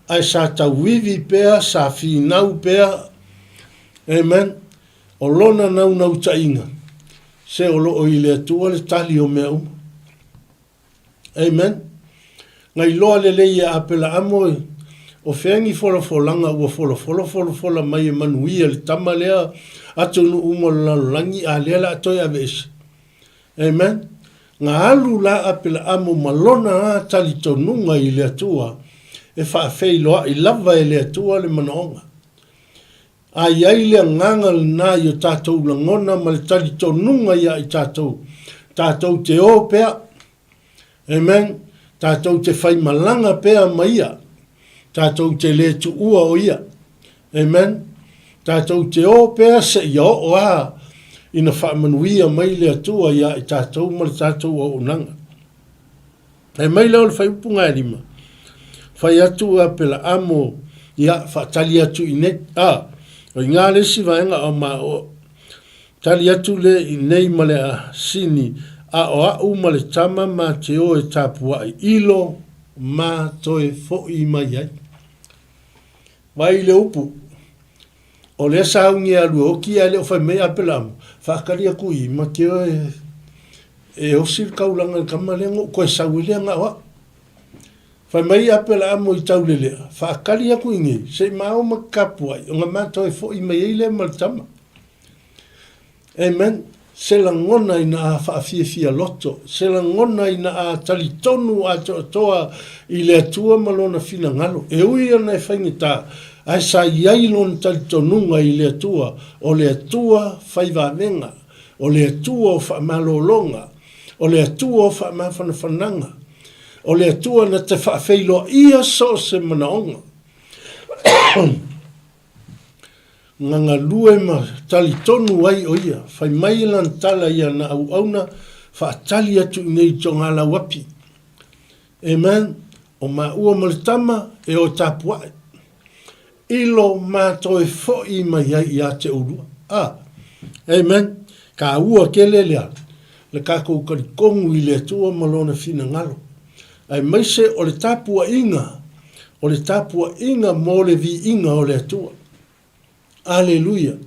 Ae sa tauivi pea, sa finau pea, amen, o lona naunautaiga, se o lo o i le Atua le tali o mea uma. Amen. Na iloa lelei e Apelaamo e o fea ni folafolaga ua folafola folafola mai e manuia le tama lea atunuu uma o le lalolagi a lea la a toe aveese. Amen. Na alu la Apelaamo ma lona a talitonuga i le Atua e faafeiloai lava e le Atua le manaoga. A i ai le agaga lena i o tatou lagona ma le talitonuga ia i tatou, tatou te o pea. Amen. Tatou te faimalaga pea ma Ia. Tatou te le tuua o Ia. Amen. Tatou te o pea seia oo a ina faamanuia mai le Atua ia i tatou ma le tatou auaunaga. Fai mai lea o le faaiupu gaelima, Fai atu a Pelaamo, ia, faatali atu i nei. A, o i gā le isi vaega o ma o, tali atu le i nei ma le asini, a o a'u ma le tama ma te o e tapua'i ilo ma toe fo'i mai ai. Vaai i le upu, o lea sauni e alu e oti ae le o fai mai Apelaamo, faatali atu i ma te o e, e osi le taulaga i le tama lea na ou toe sau ai lea na o au. Fai mai Apelaamo i Taulelea, faatali atu i nei, se i ma o ma te tapuai, ona ma toe foi mai ai lea ma le tama. Amen. Se lagona ina a faafiafia loto, se lagona ina a talitonu atoatoa i le Atua ma Lona finagalo. E ui ana e faigata, ae sa i ai lona talitonuga i le Atua, o le Atua fai vavega, o le Atua o faamalologa, o le Atua o faamafanafanaga, o le Atua na te faafeiloaia so o se manaoga. Na galue ma talitonu ai o ia. Fai mai lana tala ia na auauna faatali atu i nei togalauapi. Amen. O maua ma le tama e o tapuae. Ilo ma toe foi mai ai ia te oulua. Ah. Amen. Taua tele lea le tatou talitonu i le Atua ma Lona finagalo. Aemaise o le tapuaiga, o le tapuaiga mo le viiga o le Atua. Aleluia!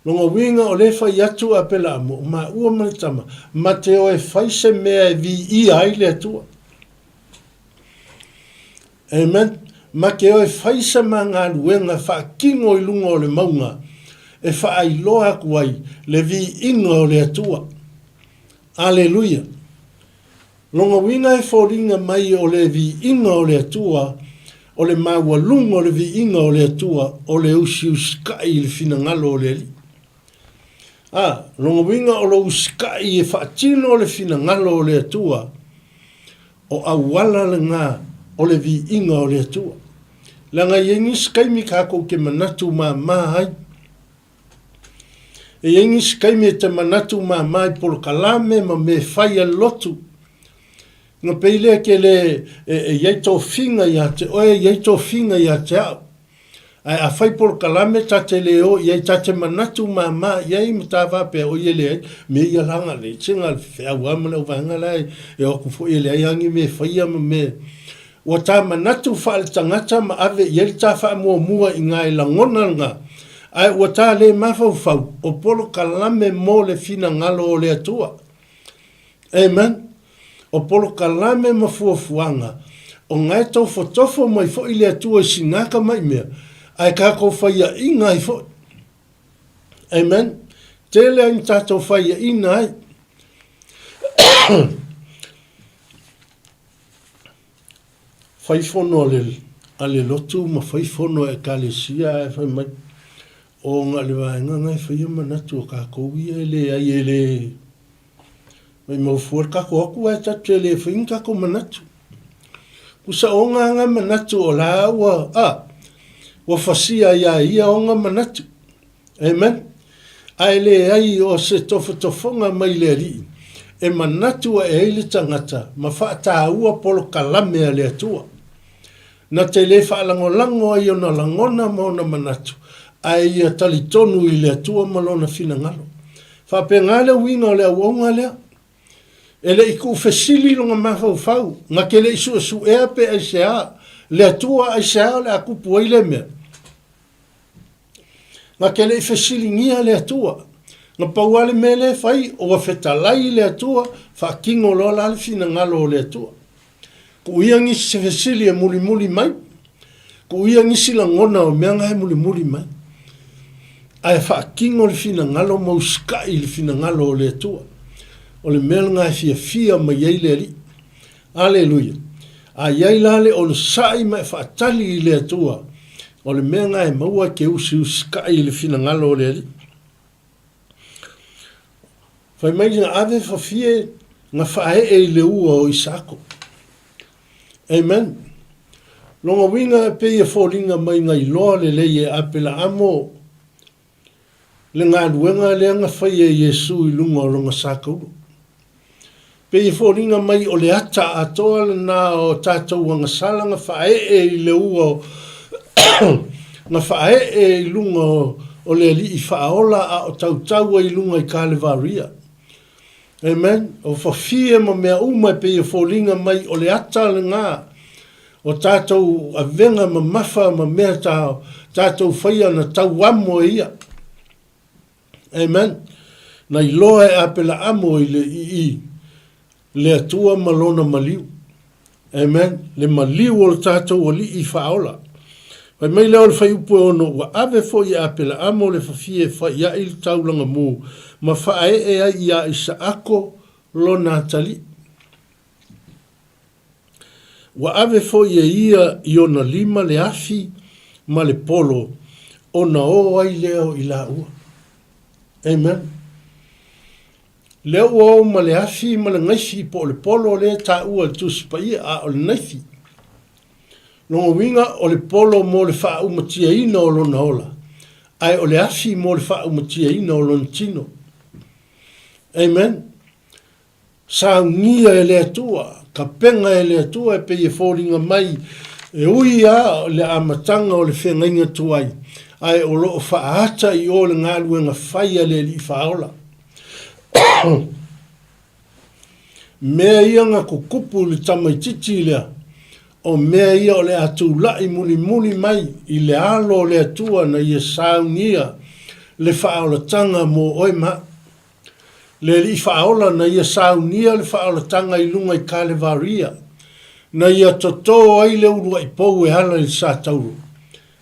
Lona uiga o lea e fai atu a Pelaamo, o maua ma le tama, ma te o e fai se mea e viia ai le Atua. Amen. Ma te o e fai se ma galuega faatino i luga o le mauga e faailoa atu ai le viiga o le Atua. Aleluia! Lona uiga e foliga mai o le viiga o le Atua, o le maualuga o le viiga o le Atua, o le usiusikai i le finagalo o le Alii. A, lona uiga o lo usikai e faatino le finagalo o le Atua, o auala lena o le viiga o le Atua. Leaga e i ai nisi taimi tatou te manatu māmā ai. E i ai nisi taimi e te manatu māmā i polokalame ma mea e fai a le lotu. Ona pei lea ke le e, e i ai tofiga ia te oe, e i ai tofiga ia te au. Ae a fai polokalame ta te le o i ai, ta te manatu māmā i ai ma ta faapea, oi e leai, mea ia la nga le tse nga le feau a ma le auvaega la e, e o atu foi e leai a ni mea e faia ma mea Ua tā manatu faale-tagata ma ave i ai le tā faamuamua i ngā e lagona lena, ae ua tā lē mafaufau o polokalame mo le finagalo o le Atua. Amen. O polokalame ma fuafuaga, o ngā e tofotofo mai foi le Atua i sinā ka mai mea, ae kākou faiaʻiga ai foi. Amen. Tele ai ni tātou faiaʻina ai. Fai fono a le, a le lotu ma fai fono a Ekalesia ae fai mai, o nga le vaega nga e faia manatu o kakou ia e leai e le maimau fua le kakou atu ae tatu e le fai ni kakou manatu. Kusa o nga nga manatu o la ua, a, ua fasia ia ia o nga manatu. Amen. Ae leai o se tofotofoga mai le Alii. e manatu ae ai le tagata ma faataua polokalame a le Atua. Na te le faalagolago ai ona lagona ma ona manatu, ae ia talitonu i le Atua ma Lona finagalo. Faapena le uiga o le auauna lea. E le i tuufesili lona mafaufau, na te le i suesuea pe aisea le Atua aisea o le a tupu ai lea mea. Na te le i fesiligia le Atua. Na pau lava le mea lea e fai, ua fetalai le Atua, faatino loa la le finagalo o le Atua. Tuu ia nisi se fesili e mulimuli mai, tuu ia nisi lagona o mea na e mulimuli mai, ae faatino le finagalo ma usitai i le finagalo o le Atua. O le mea lena e fiafia mai ai le Alii. Aleluia! A i ai la le onosai ma e faatali i le Atua, o le mea lena e maua e te usiusitai i le finagalo o le Alii. Fai mai na ave fafie na faaee i le ua o Isaako. Amen. Lona uiga e pei e foliga mai na iloa lelei e Apelaamo le galuega lea na faia e Iesu i luga o lona sa tauro. Pei e foliga mai o le ata atoa lena o tatou agasala na faaee i le ua na faaee i luga o le Alii Faaola a o tautau ai i luga i Kalevaria. Amen. O fafie ma mea uma e pei e foliga mai o le ata lena o tatou avega mamafa ma mea ta tatou faia na tauamo e ia. Amen. Na iloa e Apelaamo i le, i, le Atua ma Lona maliu. Amen. Le maliu o le tatou Alii Faaola. Fai mai lea o le fuaiupu e 6, Ua ave foi e Apelaamo le fafie e faiaʻi le taulaga mū ma faaee ai iā Isaako lona atalii. Ua ave foi e ia i ona lima le afi ma le polo ona o ai lea o i laua. Amen. Lea ua o ma le afi ma le naifi po o le polo lea e taua i le Tusi Paia, a o le naifi. Lona uiga o le polo mo le faaumatiaina o lona ola, ae o le afi mo le faaumatiaina o lona tino. Amen. Saunia e le Atua, tapena e le Atua e pei e foliga mai e ui a le amataga o le feagaiga tuai, ae o lo o faaata i o le galuega fai a le Alii Faaola. Mea ia na tutupu i le tamaitiiti lea, o mea ia o le a tulai mulimuli mai i le alo o le Atua na ia saunia le faaolataga mo oe ma au. Le Alii Faaola na ia saunia le faaolataga i luga i Kalevaria, na ia totō ai le uluai pou e ala i le sa tauro,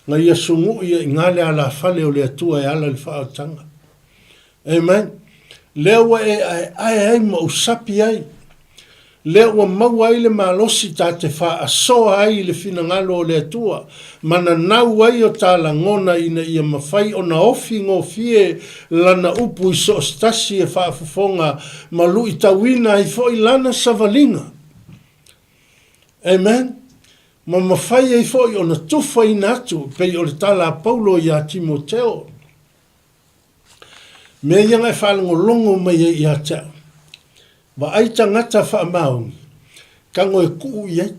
na ia suguʻi aiga le alafale o le Atua e ala i le faaolataga. Amen. Lea ua e aeae ai ma ou sapi ai. Lea ua maua ai le malosi ta te faasoa ai i le finagalo o le Atua, ma nanau ai o ta lagona ina ia mafai ona ofi gofie Lana upu i so o se tasi e faafofoga ma luitauina ai foi Lana savaliga. Amen. Ma mafai ai foi ona tufaina atu, pei o le tala a Paulo iā Timoteo. Mea ia na e faalogologo mai ai ia te au. Vaai tagata faamaoni, tago e kuu i ai.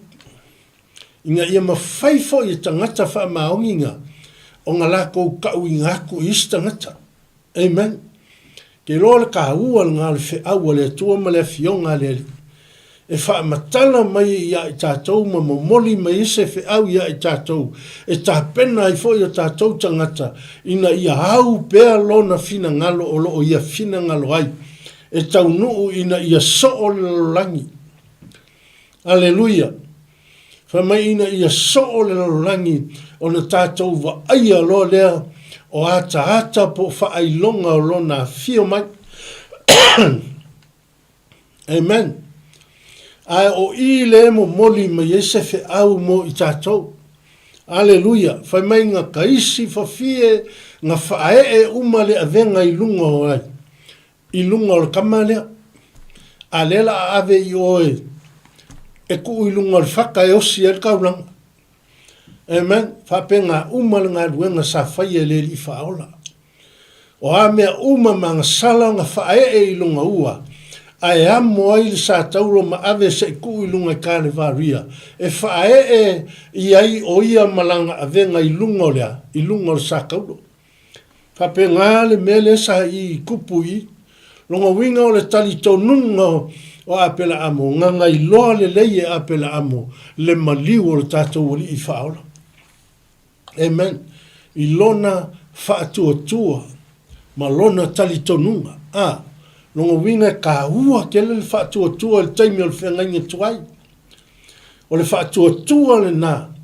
Ina ia mafai foi e tagata faamaoni na ona lakou kauina atu i isi tagata. Amen. Ke iloa le taua lena o le feau a le Atua ma le Afioga a le Alii e faamatala mai ai ia i tatou ma momoli mai ai se feau ia i tatou e tapena ai foi o tatou tagata ina ia au pea Lona finagalo o lo o Ia finagalo ai e taunuu ina ia soo le lalolagi. Aleluia! Fai mai ina ia soo le lalolagi ona tatou vaaia loa lea o ataata po o faailoga o Lona afio mai. Amen. Ae o i le momoli mai ai se feau mo i tatou. Aleluia. Fai mai na taisi fafie na faaee uma le avega i luga o ai, i luga o le tama lea. A lea la a ave i oe e tuu i luga o le fata e osi ai le taulaga. Amen. Faapena uma le galuega sa faia e le Alii Faaola. O a mea uma ma ana sala na faaee i lona ua, Ae amo ai le satauro ma ave se i tuu i luga i Kalevaria, e faaee i ai o ia ma lana avega i luga o le a? I luga o le satauro. Faapena le mea lea sa i tupu i i. Lona uiga o le talitonuga o Apelaamo, na na iloa lelei e Apelaamo le maliu o le tatou Alii Faaola. Amen. I lona faatuatua ma lona talitonuga. A, lona uiga e taua tele le faatuatua i le taimi o le feagaiga tuai. O le faatuatua lena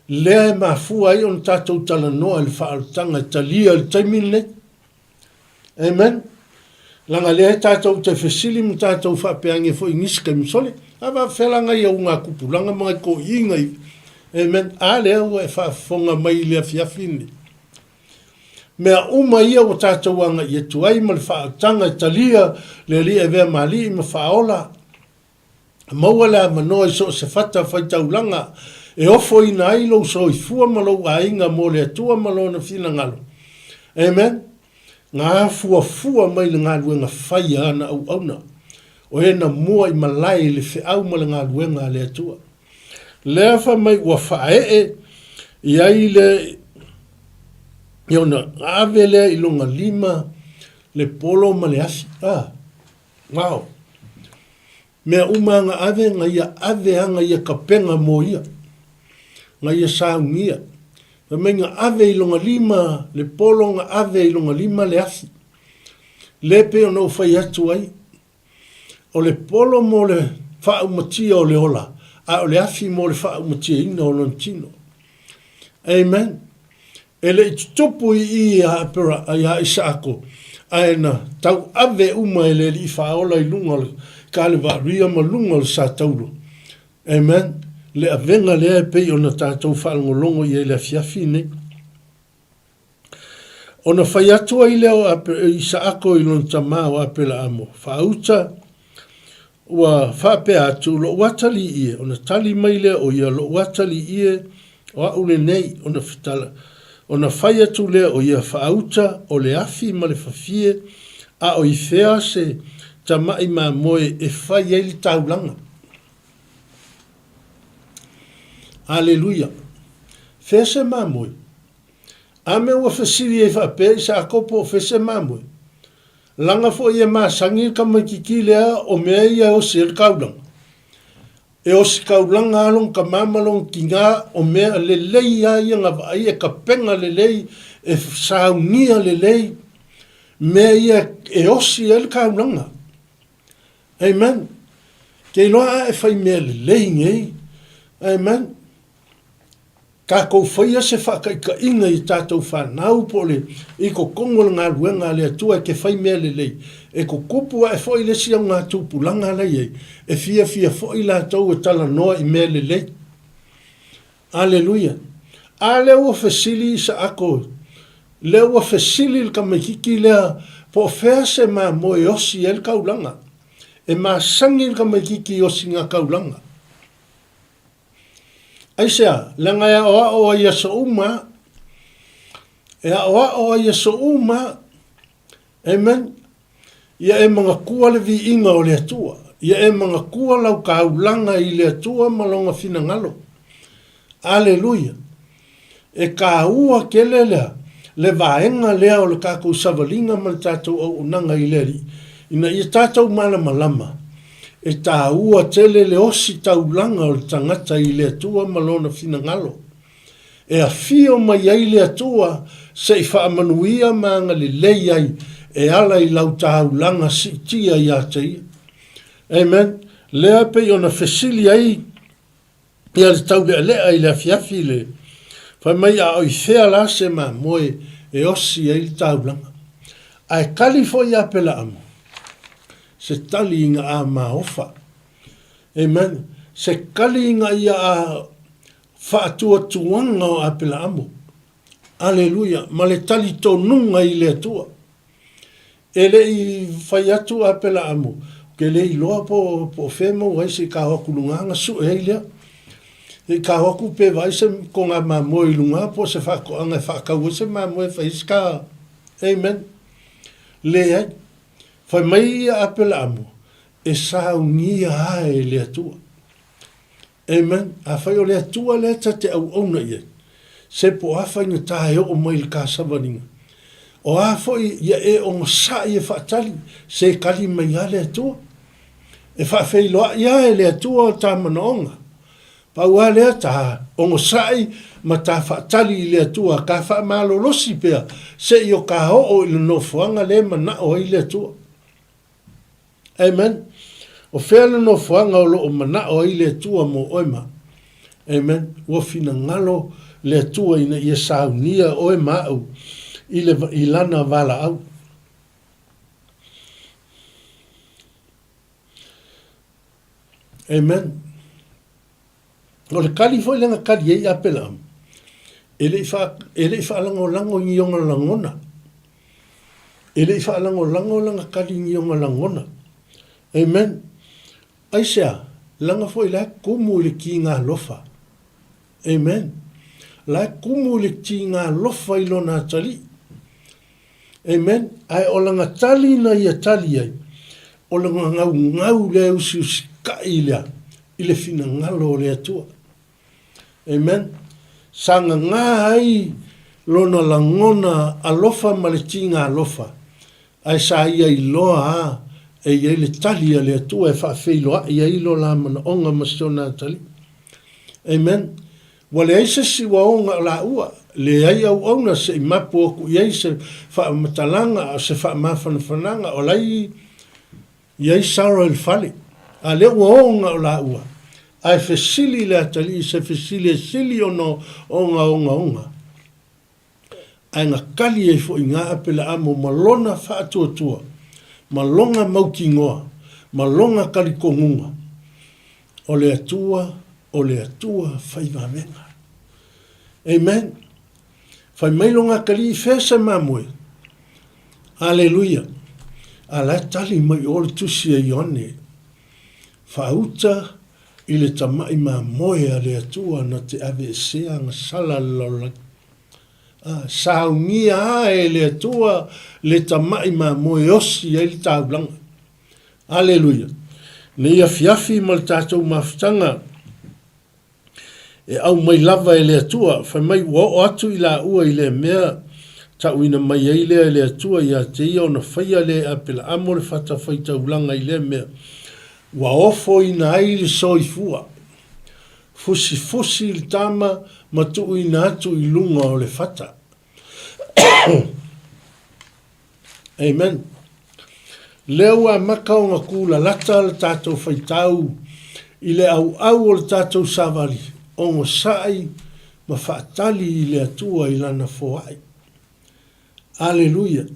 lea e mafua ai ona tatou talanoa i le faaolataga e talia i le taimi lenei. Amen. Leaga lea tatou te fesili ma tatou faapea ane foi i nisi taimi, sole, a faapefea la nai auga tupulaga ma nai toeaiina i. Amen. A lea ua e faafofoga mai i le afiafi lenei. Mea uma ia ua tatou agai atu ai ma le faaolataga e talia le Alii e avea ma Alii ma Faaola. Maua le avanoa i so o se fata faitaulaga e ofoina ai lou soifua ma lou aiga mo le Atua ma Lona finagalo. Amen. Ga fuafua mai le galuega fai a ana auauna, o e na mua i malae i le feau ma le galuega a le Atua. Lea fai mai ua faaee i ai le i ona ave lea i lona lima le polo ma le afi. Ah, wow. Mea uma na ave, na ia ave a na ia kapena mo ia, na ia saunia. Fai mai na ave i lona lima le polo, na ave i lona lima le afi. Le pei ona ou fai atu ai, o le polo mo le faaumatia o le ola, a o le afi mo le faaumatiaina o lona tino. Amen. E le i tutupu i i ia Isaako, ae na tauave uma e le Alii Faaola i luga o le Kalevaria ma luga o le Satauro. Amen. Le avega lea e pei ona tatou faalogologo i ai i le afiafi nei. Ona fai atu ai lea o Isaako i lona tama o Apelaamo, Faauta, Ua faapea atu, Lou atalii e, ona tali mai lea o ia, Lou atalii e, o a'u lenei, ona fetala, ona fai atu lea o ia, Faauta o le afi ma le fafie, a o i fea se tama'i mamoe e fai ai le taulaga? Aleluia! Fea se mamoe? A mea ua fesili ai faapea Isaako po o fea se mamoe? Laga foi e masani le tamaititi lea o mea ia e osi ai le taulaga. E osi taulaga lava lona tama ma lona tina o mea lelei lava ia na vaai e tapena lelei, e saunia lelei mea ia e osi ai le taulaga. Amen. Ke iloa a e fai mea lelei nei. Amen. Tatou faia se faataitaiga i tatou fanau po o le i totonu o le galuega a le Atua e te fai mea lelei, e tutupu ae foi le isi augatupulaga la i ai, e fiafia foi latou e talanoa i mea lelei. Aleluia! A lea ua fesili Isaako, lea ua fesili le tamaititi lea po o fea se mamoe e osi ai le taulaga. E masani le tamaititi i osiga taulaga. Aisea? Leaga e aoao ai aso uma. E aoao ai aso uma. Amen. Ia e manatua le viiga o le Atua. Ia e manatua lau taulaga i le Atua ma lona finagalo. Aleluia. E taua tele le, le vaega lea o le tatou savaliga ma le tatou auaunaga i le Alii, ina ia tatou malamalama, e taua tele le ositaulaga o le tagata i le Atua ma Lona finagalo. E afio mai ai le Atua se i faamanuia ma agalelei ai e ala i lau taulaga siitia ia te Ia. Amen. Lea pei ona fesili ai Ia le taulealea i le afiafi le fai mai a o i fea la se mamoe e osi ai le taulaga. Ae tali foi ia Pelaamo, se tali ina a maofa. Amen. Se tali ina ia a faatuatuaga o Apelaamo. Aleluia. Ma le talitonuga i le Atua. E le i fai atu a Apelaamo, ou te le iloa po o fea e maua ai se i ka o atu i luga ona sue ai lea. Se i ka o atu pe vaai se koga mamoe i luga po o se faatoaga e faatau ai se mamoe e fai ai se ka. Amen. Leai. Fai mai ia Apelaamo, E saunia a e le Atua. Amen. Afai o le Atua lea ta te auauna i ai, se po o a faigata e oo mai i le ka savaliga, o a foi ia e ogasai e faatali, se kali mai a le Atua. E faafeiloai a e le Atua o ta manaoga. Pau a lea ta ogasai ma ta faatali i le Atua, ka faamalolosi pea se i o ka oo i le nofoaga le manao ai le Atua. Amen. O fea le nofoaga o lo o manao ai le Atua mo oe ma au? Amen. Ua finagalo le Atua ina ia saunia oe ma au i le, i Lana valaau. Amen. O le kali foi lea na kali ai Apelama, e le i faa, e le i faalagolago i ni ona lagona. E le i faalagolago lana kali i ni ona lagona. Amen. Aisea? Leaga foi la e kumu i le tiga alofa. Amen. La e kumu i le tiga alofa i lona atalii. Amen. Ae o lana tali na ia tali ai, o lana gaugau lea e usiusikai lea i le finagalo o le Atua. Amen. Sa gagā ai lona lagona alofa ma le tiga alofa, ae sa ia iloa a e i ai le tali a le Atua e faafeiloai ai lo la manaoga ma si ona atalii. Amen. Ua leai se isi ua o laua, leai auauna se i mapu aku i ai se faamatalaga a o se faamafanafanaga o la i ai Sarah i le fale. A lea ua o na o laua, ae fesili le atalii i se fesili e sili ona ogaoga. Ae na kali ai foi gā Apelaamo ma lona faatuatua, ma lona mautinoa, ma lona talitonuga, o le Atua, o le Atua fai vavega. Amen. Fai mai lona atalii i fea se mamoe? Aleluia. A la e tali mai o le tusi a Ioane. Faauta i le tamaʻi mamoe a le Atua na te aveesea ana sala le lalolagi. A, saunia a e le Atua le tamaʻi mamoe e osi ai le taulaga. Aleluia! Nei afiafi ma le tatou mafutaga e aumai lava e le Atua, fai mai ua oo atu i laua i lea mea tauina mai ai lea e le Atua ia te ia ona faia lea e Apelaamo le fatafaitaulaga i lea mea Ua ofoina ai le soifua. Fusifusi le tama ma tuuina atu i luga o le fata. Amen. Lea ua amata ona tulalata le tatou faitau i le auau o le tatou savali, onosai ma faatali i le Atua i Lana foai. Aleluia!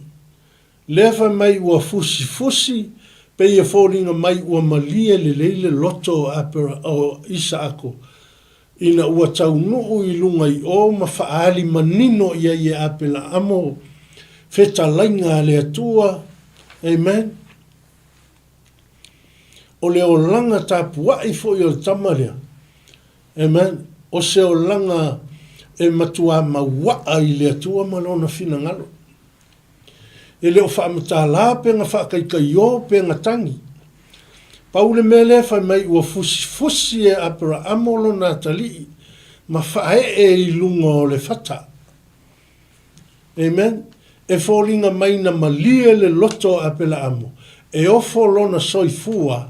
Lea fai mai ua fusifusi, pei e foliga mai ua malie lelei le loto o Apera, o Isaako, ina ua taunuu i luga i o ma faaali manino i ai e Apelaamo fetalaiga a le Atua. Amen. O le olaga tapuai foi o le tama lea, amen, o se olaga e matuā mauaa i le Atua ma Lona finagalo. E le o faamatala pe na faataitaiō pe na tagi. Pau le mea lea fai mai ua fusifusi e Aperaamo lona atalii ma faaee i luga o le fata. Amen. E foliga mai na malie le loto o Aperaamo e ofo lona soifua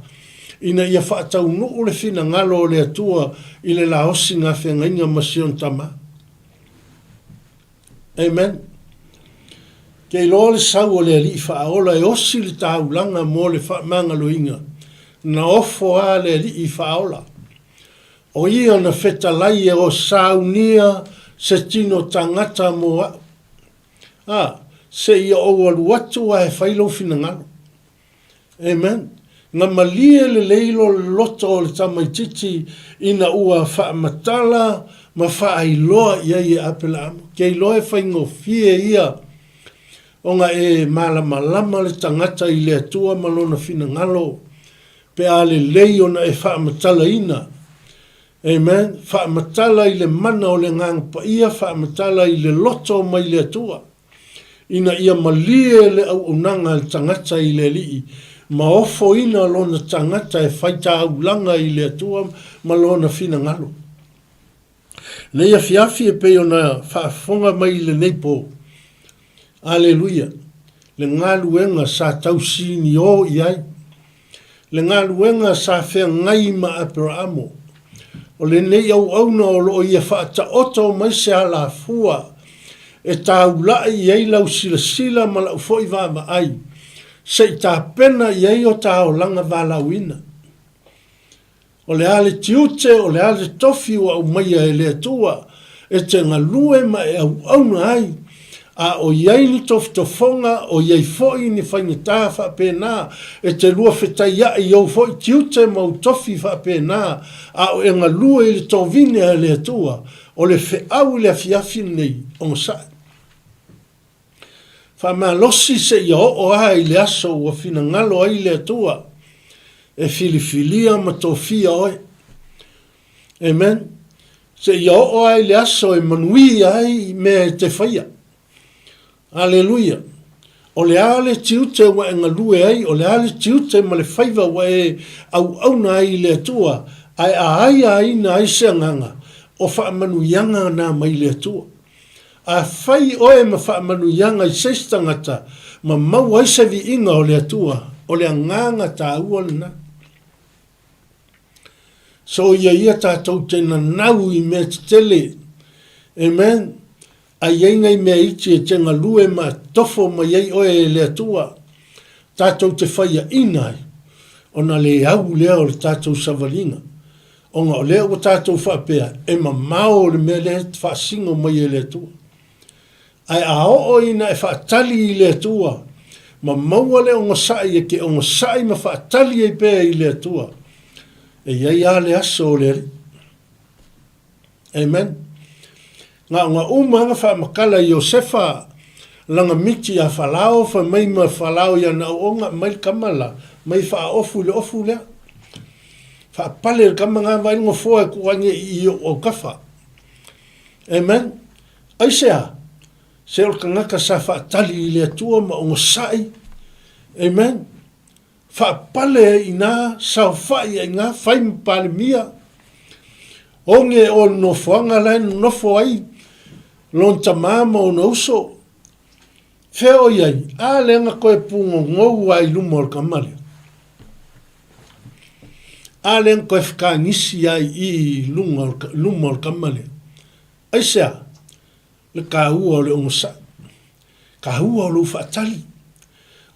ina ia faataunuu le finagalo o le Atua i le laosiga feagaiga ma si ona tama. Amen. Ke iloa le sau o le Alii Faaola e osi le taulaga mo le faamagaloina, na ofo a le Alii Faaola. O ia na fetalai e o saunia se tino tagata mo a'u. A, seia ou alu atu ae fai lou finagalo. Amen. Na malie lelei lo le loto o le tamaititi ina ua faamatala ma faailoa i ai e Apelaamo. Ke iloa e faigofie ia ona e malamalama le tagata i le Atua ma lona finagalo pe a lelei ona e faamatalaina. Amen. Faamatala i le mana o le Agaga Paia, faamatala i le loto mai le Atua. ina ia malie le auaunaga a le tagata i le Alii ma ofoina lona tagata e faitaulaga i le Atua ma lona finagalo. Nei afiafi e pei ona faafofoga mai i lenei po. Aleluia! Le galuega sa tausinio i ai. Le galuega sa feagai ma Aperaamo. O lenei auauna o lo o ia faataoto mai se alafua e taula'i i ai lau silasila ma la'u foi vaavaai, se i tapena i ai o ta olaga valaauina. O le a le tiute, o le a le tofi ua aumaia e le Atua e te galue ma e auauna ai, a o i ai ni tofotofoga, o i ai foi ni faigata faapena, e te luafetaiaʻi i ou foi tiute ma ou tofi faapena, a o e galue i le tovine a le Atua, o le feau i le afiafi lenei, onosai. Faamalosi seia oo lava i le aso ua finagalo ai le Atua e filifilia ma tofia oe. Amen. Seia oo lava i le aso e manuia ai mea e te faia. Aleluia. O le a le tiute ua e galue ai, o le a le tiute ma le faiva ua e auauna ai i le Atua, ae a aiaina ai se agaga, o faamanuiaga na mai le Atua. A fai oe ma faamanuiaga i se isi tagata ma maua ai se viiga o le Atua, o le agaga taua lena. Soia ia tatou te nanau i mea tetele. Amen. A i ai nai mea iti e te galue ma tofo mai ai oe e le Atua, tatou te faiaina ai, ona le au lea o le tatou savaliga. Ona o lea ua tatou faapea, e mamao le mea lea e faasino mai e le Atua. Ae a oo ina e faatali i le Atua, ma maua le onosai e te onosai ma faatali ai pea i le Atua, e i ai lava le aso o le Alii. Amen. Na ona uma na faamatala i Iosefa lana miti ia Falao, fai mai ma Falao ia na auauna, aumai le tama la, mai faaofu i le ofu lea. Faapale le tama na vaai le nofoa e tuu ane i i ou autafa. Amen. Aisea? Se o le tagata sa faatali i le Atua ma onosai. Amen. Faapale ai i ina, saofai ai ina, fai ma Palemia. Oge o le nofoaga la e nonofo ai lona tama ma ona uso. Fea o i ai? A lea na toe pugogou lava i luma o le tama lea. A lea na toe fetagisi lava i i i luga luma o le tama lea. Aisea? Le taua o le onosai. Taua o lou faatali.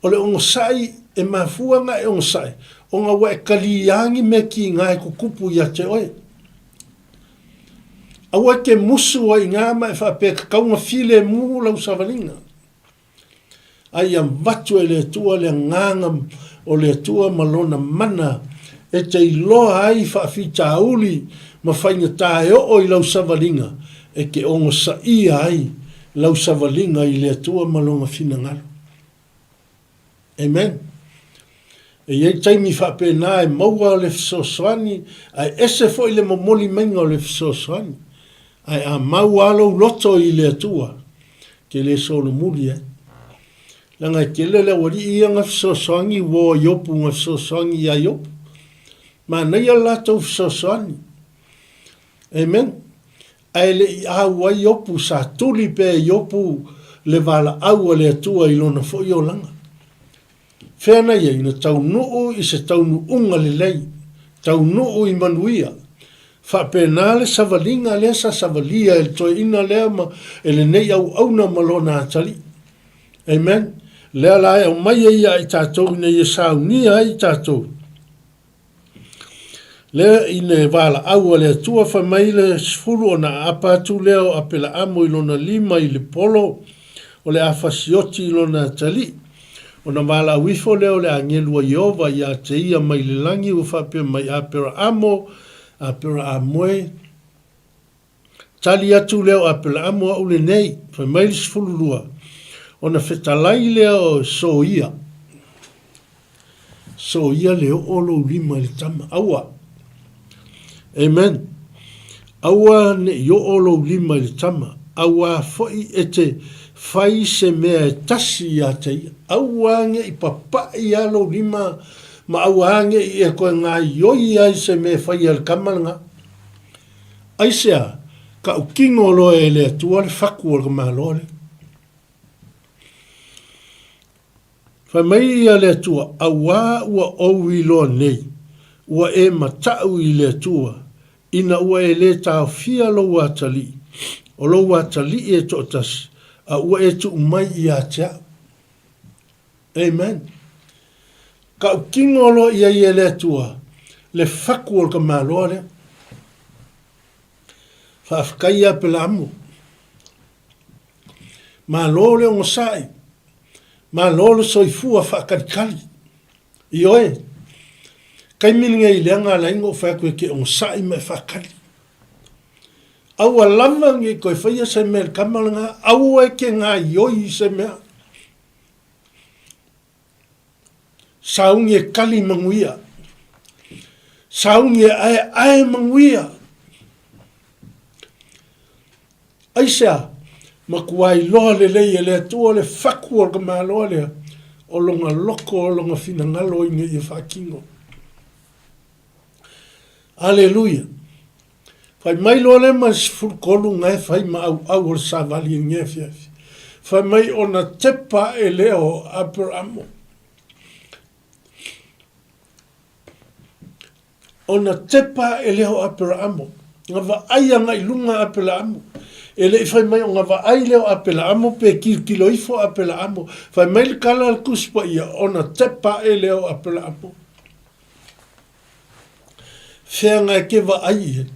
O le onosai e mafua ona e onosai, ona ua e kaliā ni mea kiga e tutupu ia te oe. Aua e te musu ai iga ma e faapea e tatau ona filemu lau savaliga. A ia avatu e le Atua le agaga o le Atua ma Lona mana e te iloa ai faafitauli ma faigata e oo i lau savaliga, e te ogosaia ai lau savaliga i le Atua ma Lona finagalo. Amen. E i ai taimi faapena e maua le fesoasoani, ae ese foi le momoli maiga o le fesoasoani. Ae a mau lava lou loto i le Atua, te le solomuli ai. Leaga e tele le aualii ia na fesoasoani, uo a Iopu na fesoasoani ia Iopu. Manaia le latou fesoasoani. Amen. Ae le i auai Iopu, sa tuli pea e Iopu le valaau a le Atua i lona foi olaga. Fea na i ai? Na taunuu i se taunuuga lelei, taunuu i manuia. Faapena le savaliga lea sa savalia e le toeaina lea ma e lenei auauna ma lona atalii. Amen. Lea la e aumai ai ia i tatou ina ia saunia ai i tatou. Lea i le valaau a le Atua fai mai le 10 ona aapa atu lea o Apelaamo i lona lima i le polo o le afasioti i lona atalii. Ona valaau ifo lea o le agelu a Ieova ia te ia mai le lagi ua faapea mai, Aperaamo, Aperaamo e. Tali atu lea o Apelaamo au lenei, fai mai le 12, ona fetalai lea o Soia. Soia le oo lou lima i le tama. Aua. Amen. Aua ne i oo lou lima i le tama, auā foi e te. Fai se mea e tasi ia te ia. Aua ne i papaʻi lava lou lima ma aua ne i e toe gaoioi ai se mea e faia e le tama lena. Aisea, tautino loa e le Atua le fatu o le tamaloa lea. Fai mai ia le Atua, Auā ua ou iloa nei, ua e mataʻu i le Atua, ina ua e lē taofia lou atalii, o lou atalii e toatasi, a ua e tuu mai ia te au. Amen. Tautino loa i ai e le Atua le fatu o le tamaloa lea. Faafetai ia Apelaamo. Malo le onosai, malo le soifua faatalitali. Ioe, taimi lenei lea na ala ai ona ou fai atu e te onosai ma e faatali. Aua lava ne i toe faia se mea i le tama lena, aua e te gaoioi i se mea. Sauni e kali manuia. Sauni e aeae manuia. Aisea? Matua iloa lelei e le Atua le fatu o le tamaloa lea, o lona loko o lona finagalo ina ia faatino. Aleluia! Fai mai loa lea ma le 13 na e fai ma auau o le savali i lenei afiafi. Fai mai ona tepa ae lea o Aperamo. Ona tepa ae lea o Aperaamo. Na vaai agai i luga Aperaamo. E le i fai mai ona vaai lea o Aperaamo pe tilotilo ifo Aperaamo. Fai mai le tala a le Tusi Paia, ona tepa ae lea o Aperaamo. Fea na e ke vaai i ai?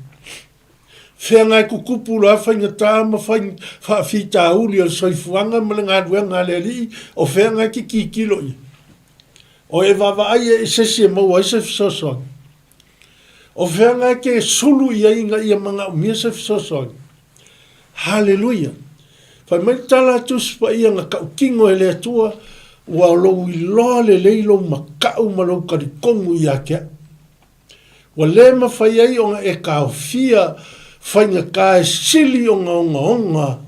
Fea na e tutupu loa faigata ma faafitauli o le soifuaga ma le galuega a le Alii, o fea na e te tilotilo i ai? O e vaavaai e i se isi e maua ai se fesoasoani. O fea na e te sulu i ai ina ia manaomia se fesoasoani? Haleluia! Fai mai le tala a Tusi Paia na tautino e le Atua, ua lou iloa lelei lou makaʻu ma lou talitonu ia te au. Ua le mafai ai ona e taofia faigata e sili ona ogaoga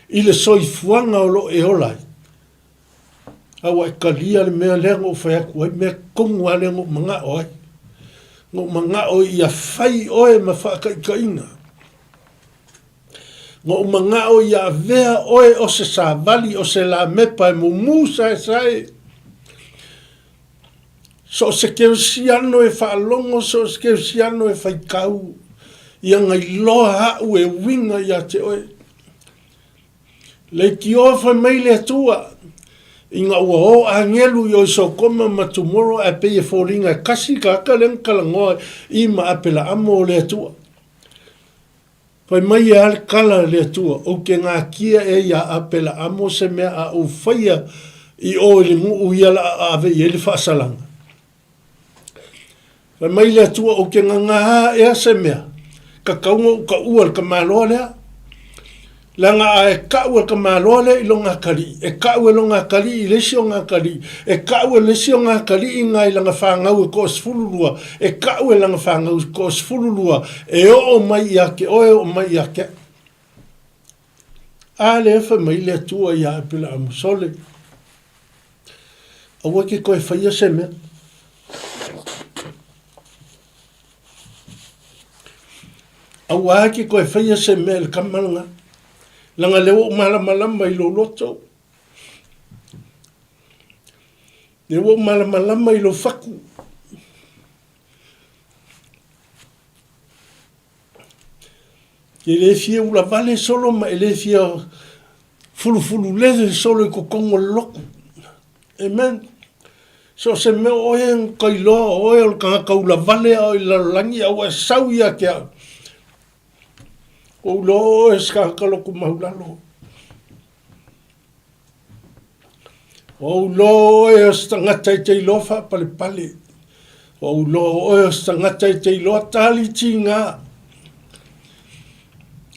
i le soifuaga o lo o e ola ai. A ua e talia le mea lea na ou fai atu ai, mea tonu lava lea na ou manao ai. Na ou manao ia fai oe ma faataitaiga. Na ou manao ia avea oe o se savali, o se lamepa e mumu saesae. So o se kerisiano e faalogo, so o se kerisiano e faitau, ia gailoa aʻu e uiga ia te oe. Leitioa fai mai le Atua, ina ua o agelu i o i Sotoma ma Tumoro ae pei e foliga e kasi le tagata lea na talanoa i ma Apelaamo o le Atua. Fai mai e a le tala a le Atua, Ou te gatia ea iā Apelaamo se mea a ou faia i o i le nuu ia la a ave i ai le faasalaga. Fai mai le Atua, Ou te gagā ea se mea, tatau ona ou taua i le tamaloa lea. Leaga a e tau e le tamaloa lea i lona atalii, e tau e lona atalii i le isi o na atalii, e tau e le isi o na atalii na i lana fanau e toasefululua, e tau e lana fanau e toasefululua, e oo mai ia te oe, e oo mai ia te au. A lea fai mai le Atua iā Apelaamo, Sole, Aua e te toe faia se mea. Aua e te toe faia se mea i le tama lena. Leaga lea ua ou malamalama i lou loto. Lea ua ou malamalama i lou fatu. E le fia ulavale solo ma e le fia fulufululele solo i totonu o le lotu. Amen. So o se mea o oe na ka iloa o oe o le tagata ulavale a o i le lalolagi a ua e sau ia te au. Ua ou iloa o oe o se tagata loto maulalo. Ua ou iloa o oe o se tagata e te iloa faapalepale. Ua ou iloa o oe o se tagata e te iloa tali tiga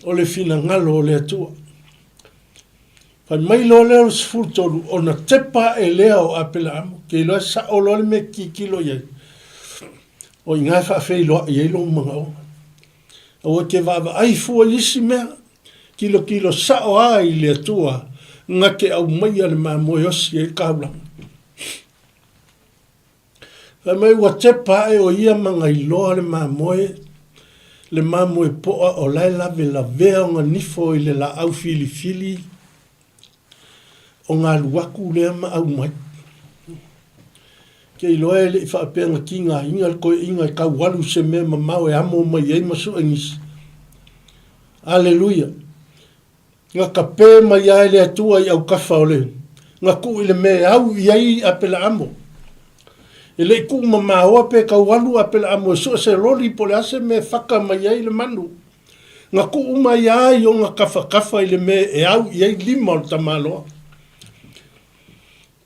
o le finagalo o le Atua. Fai mai loa lea o le 13, ona tepa ae lea o Apelaamo, ke iloa e sao loa le mea e tilotilo i ai. O i ina e faafeiloai ai lou manaoga. Aua e te vaavaai fua i isi mea, Tilotilo sao a i le Atua. Na te aumaia le mamoe osi ai le taulaga. Fai mai ua tepa ae o ia ma na iloa le mamoe, le mamoe poa o la e lavelavea ona nifo i le laau filifili, ona alu atu lea ma aumai. Ke iloa e le i faapea na tigaina le toeaina e tau alu i se mea mamao e amo mai ai ma sue nisi. Aleluia! Na tape mai lava e le Atua i autafa o le, na tuu i le mea e au i ai Apelaamo. E le i tuu mamaoa pe tau alu Apelaamo e sue se loli po o le a se mea e faka mai ai le manu. Na tuu mai lava i ona tafatafa i le mea e au i ai lima o le tamaloa.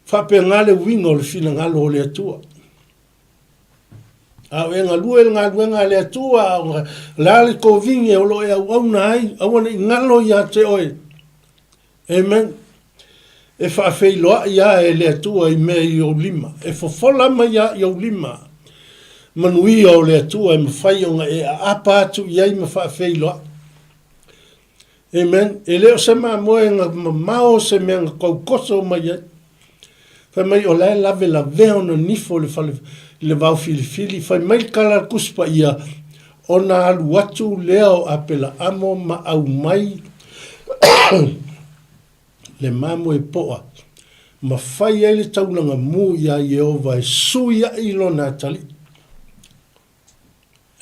Faapena le uiga o le finagalo o le Atua. A o e galue i le galuega a le Atua, a o le a le kovine o lo o e auauna ai, aua ne i galo ia te oe. Amen. E faafeiloai lava e le Atua i mea i ou lima. E fofola mai lava i ou lima. Manuia o le Atua e mafai ona e aapa atu i ai ma faafeiloai. Amen. E le o se mamoe mamao se mea na tautoso mai ai. Fai mai o la e lavelavea ona nifo i le fale i le vao filifili. Fai mai le tala a le Tusi Paia, ona alu atu lea o Apelaamo ma aumai le mamoe poa ma fai ai le taulaga mu iā Ieova e sui ai lona atalii.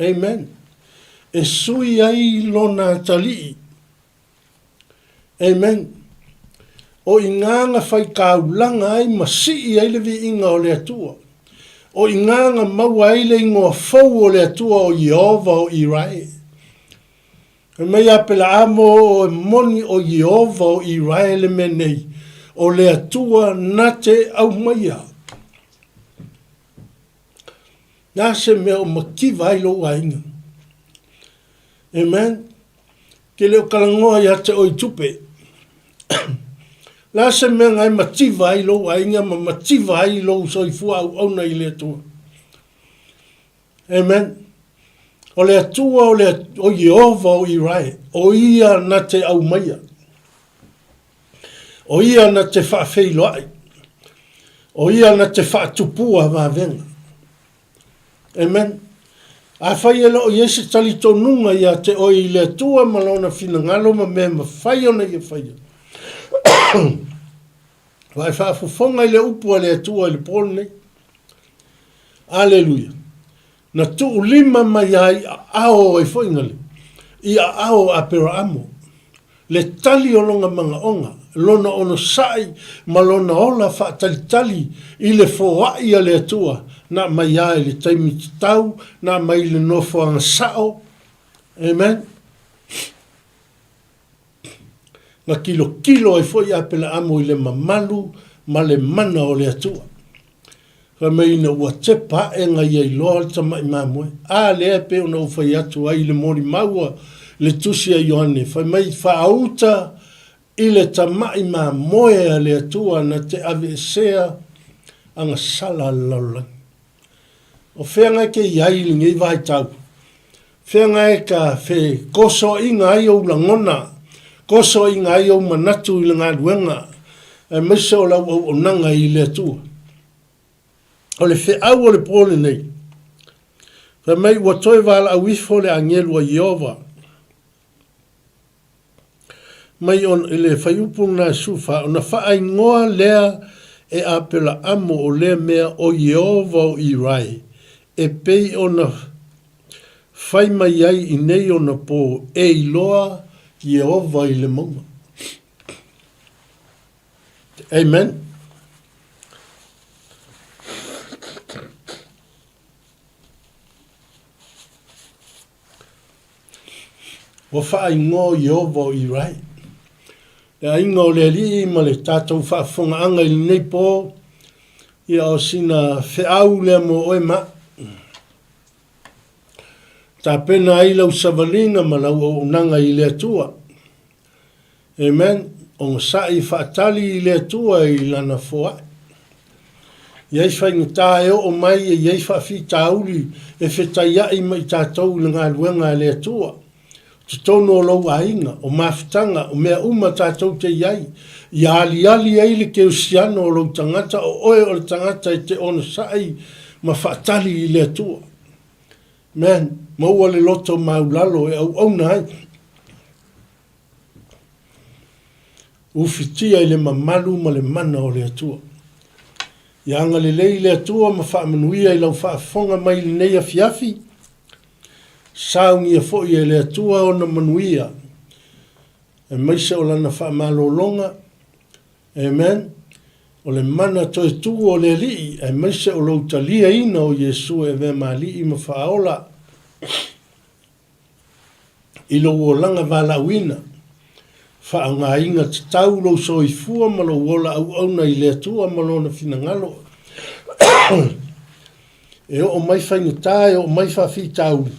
Amen. E sui ai lona atalii. Amen. O i ngā na whaikaulanga ai ma sii ai le viiga o le Atua. O i ngā na maua ai le ingoa fou o le Atua o Ieova o Irae. Fai mai Apelaamo o e moni o Ieova o Irae le mea nei, o le Atua na te aumaia. Na se mea o mativa ai lou aiga. Amen. Ke le o talanoa ia te oe i tupe. Le a se mea na e mativa ai lou aiga ma mativa ai lou soifua auauna i le Atua. Amen. O le Atua o le o Ieova o Irae, o ia na te aumaia. O ia na te faafeiloai. O ia na te faatupua vavega. Amen. Afai e le o i ai se talitonuga ia te oe i le Atua ma Lona finagalo ma mea e mafai ona ia faia, ua e faafofoga i le upu a le Atua i le po lenei. Aleluia. Na tuulima mai ai aao ai foi na le, i aao o Aperaamo, le tali o lona manaoga, lona onosai ma lona ola faatalitali i le foai a le Atua, na aumai a i le taimi tatau, na aumai i le nofoaga sao. Amen. Na tilotilo ai foi Apelaamo i le mamalu ma le mana o le Atua. Fai mai ina ua tepa ae na ia iloa le tamai mamoe. A lea e pei ona ou fai atu ai i le molimau a le tusi a Ioane, fai mai, Faauta i le tamai mamoe a le Atua na te aveesea agasala a le lalolagi. O fea na e te i ai i lenei vaitau? Fea na e ka fekosoaina ai ou lagona, kosoaina ai ou manatu i le galuega, aemaise o lau auaunaga i le Atua? O le feau o le po lenei, fai mai ua toe valaau ifo le agelu a Ieova mai ona, i le fuaiupu lena e 14, ona faaigoa lea e Apelaamo o lea mea o Ieova o Irae, e pei ona fai mai ai i nei ona po, e iloa Ieova i le mauga. Amen. Ua faaigoa o Ieova o Irae. Le aiga o le Alii ma le tatou faafofogaaga i lenei po, ia o sina feau lea mo oe ma au. Tapena ai lau savaliga ma lau auaunaga i le Atua. Amen. Onosai faatali i le Atua i Lana foai. I ai faigata e oo mai e i ai faafitauli e fetaiai ma i tatou i le galuega a le Atua. Totonu o lou aiga, o mafutaga, o mea uma tatou te i ai, ia aliali ai le kerisiano o lou tagata, o oe o le tagata e te onosai ma faatali i le Atua. Amen. Maua le loto maulalo e auauna ai. Ufitia i le mamalu ma le mana o le Atua. Ia agalelei le Atua ma faamanuia i lau faafofoga mai i lenei afiafi. Saunia foi e le Atua ona manuia, aemaise o Lana faamalologa, amen, o le mana toe tu o le Alii, aemaise o lou taliaina o Iesu e avea ma Alii ma Faaola i lou olaga valaauina. Faaaogaina tatau lou soifua ma lou ola auauna i le Atua ma Lona finagalo. E oo mai faigata, e oo mai faafitauli,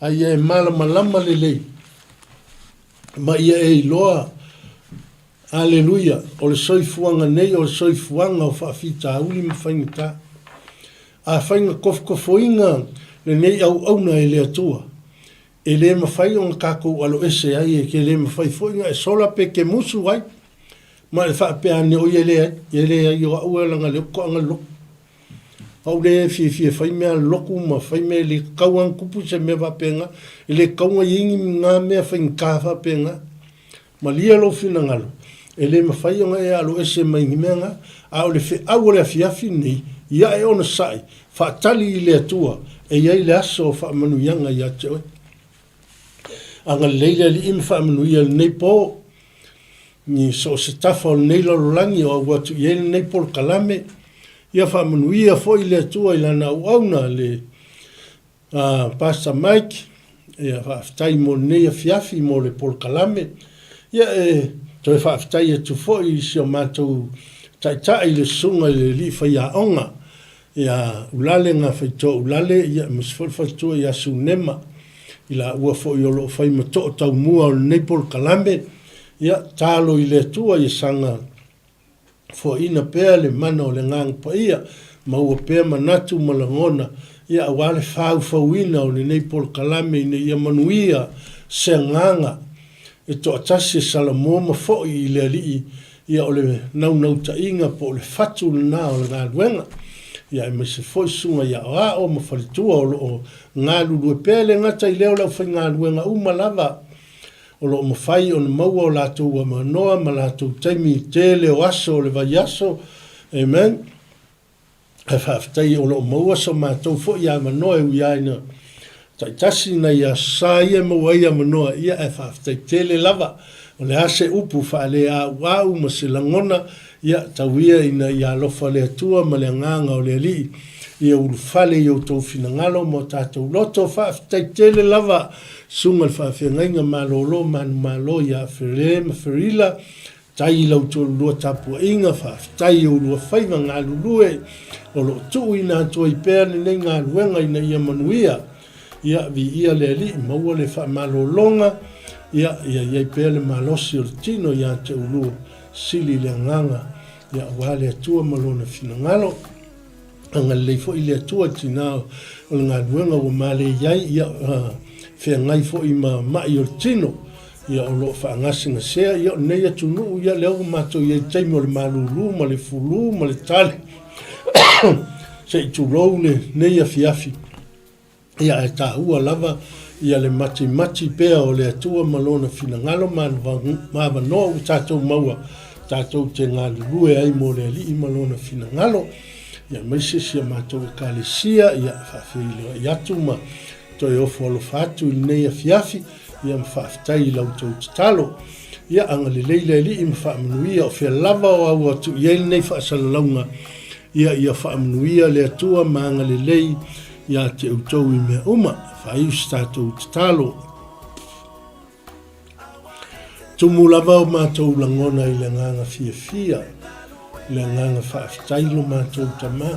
a ia e malamalama lelei ma ia e iloa, Aleluia, o le soifuaga nei o le soifuaga o faafitauli ma faigata. Afai na kofokofoina lenei auauna e le Atua, e le mafai ona tatou aloese ai, e le mafai foi ona e sola pe te musu ai, ma e faapea ane, oi e leai, e leai o au e leaga o lea ou te toaga le lotu. O au lea e fiafia e fai mea a le lotu ma fai mea e le tatau lava ona tupu se mea faapena, e le tatau ona i ai ni na mea faigata faapena. Malie lou finagalo, e le mafai ona e aloese mai ni mea na, a o le feau o le afiafi lenei, ia e onosai, faatali i le Atua, e i ai le aso o faamanuiaga ia te oe. Agalelei le Alii ma faamanuia i lenei po, i so o se tafa o lenei lalolagi o au atu i ai lenei polokalame, ia faamanuia foi le Atua i Lana auauna, le Pastor Mike, ia faafetai mo lenei afiafi mo le polokalame. Ia e toe faafetai atu foi i si o matou taitai le Susuga i le Alii Faiaoga ia Ulale Gafaitoa Ulale, ia aemaise foi le faletua ia Sunema, i laua foi o lo o fai ma too taumua o lenei polokalame. Ia talo i le Atua ia saga Foaina pea le mana o le Agaga Paia, maua pea manatu ma lagona, ia aua le faufauina o lenei polokalame ina ia manuia se agaga e toatasi e salamo ma foi i le Alii, ia o le naunautaiga po o le fatu lena o le galuega, ia aemaise foi susuga i aoao ma faletua o lo o galulue pea, e le gata i lea o le aufaigaluega uma lava O lo o mafai ona maua o latou avanoa ma latou taimi i tele o aso o le vaiaso. Amen. Ae faafetai o lo o maua so matou foi avanoa e ui lava ina taitasi nai aso sa ia e maua ai avanoa, ia ae faafetai tele lava. O le a se upu faaleaauau ma se lagona, Ia, tau ia ina ia alofa le Atua ma le Agaga o le Alii ia ulufale i outou finagalo ma o tatou loto. Faafetai tele lava, Susuga i le Faafeagaiga Malolo Manumalo ia Fere ma Ferila, tai i la outou lua tapuaiga, faafetai i oulua faiva galulue o lo o tuuina atu ai pea lenei galuega ina ia manuia. Ia, viia le Alii, maua le faamalologa, ia, ia i ai pea le malosi o le tino ia te oulua. Sili le agaga, ia aua le Atua ma Lona finagalo. Agalelei foi le Atua i tina o le galuega ua male i ai, ia feagai foi ma mai o le tino, ia o lo o faagasegasea, ia o lenei atunuu, ia lea ua matou i ai i le taimi o le malulu ma le fulu ma le tale, se i tulou lenei afiafi. Ia, ae taua lava ia le matimati pea o le Atua ma Lona finagalo ma avanoa ua tatou maua tatou te galulue ai mo le Alii ma Lona finagalo, ia aemaise si a matou Ekalesia, ia faafeiloai atu ma toe ofo alofa atu i lenei afiafi, ia ma faafetai i la outou tatalo. Ia agalelei le Alii ma faamanuia o fea lava o au atu i ai lenei faasalalauga, ia ia faamanuia le Atua ma agalelei ia te outou i mea uma. Faaiu se tatou tatalo. Tumu lava o matou lagona i le agaga fiafia, i le agaga faafetai lo matou Tama.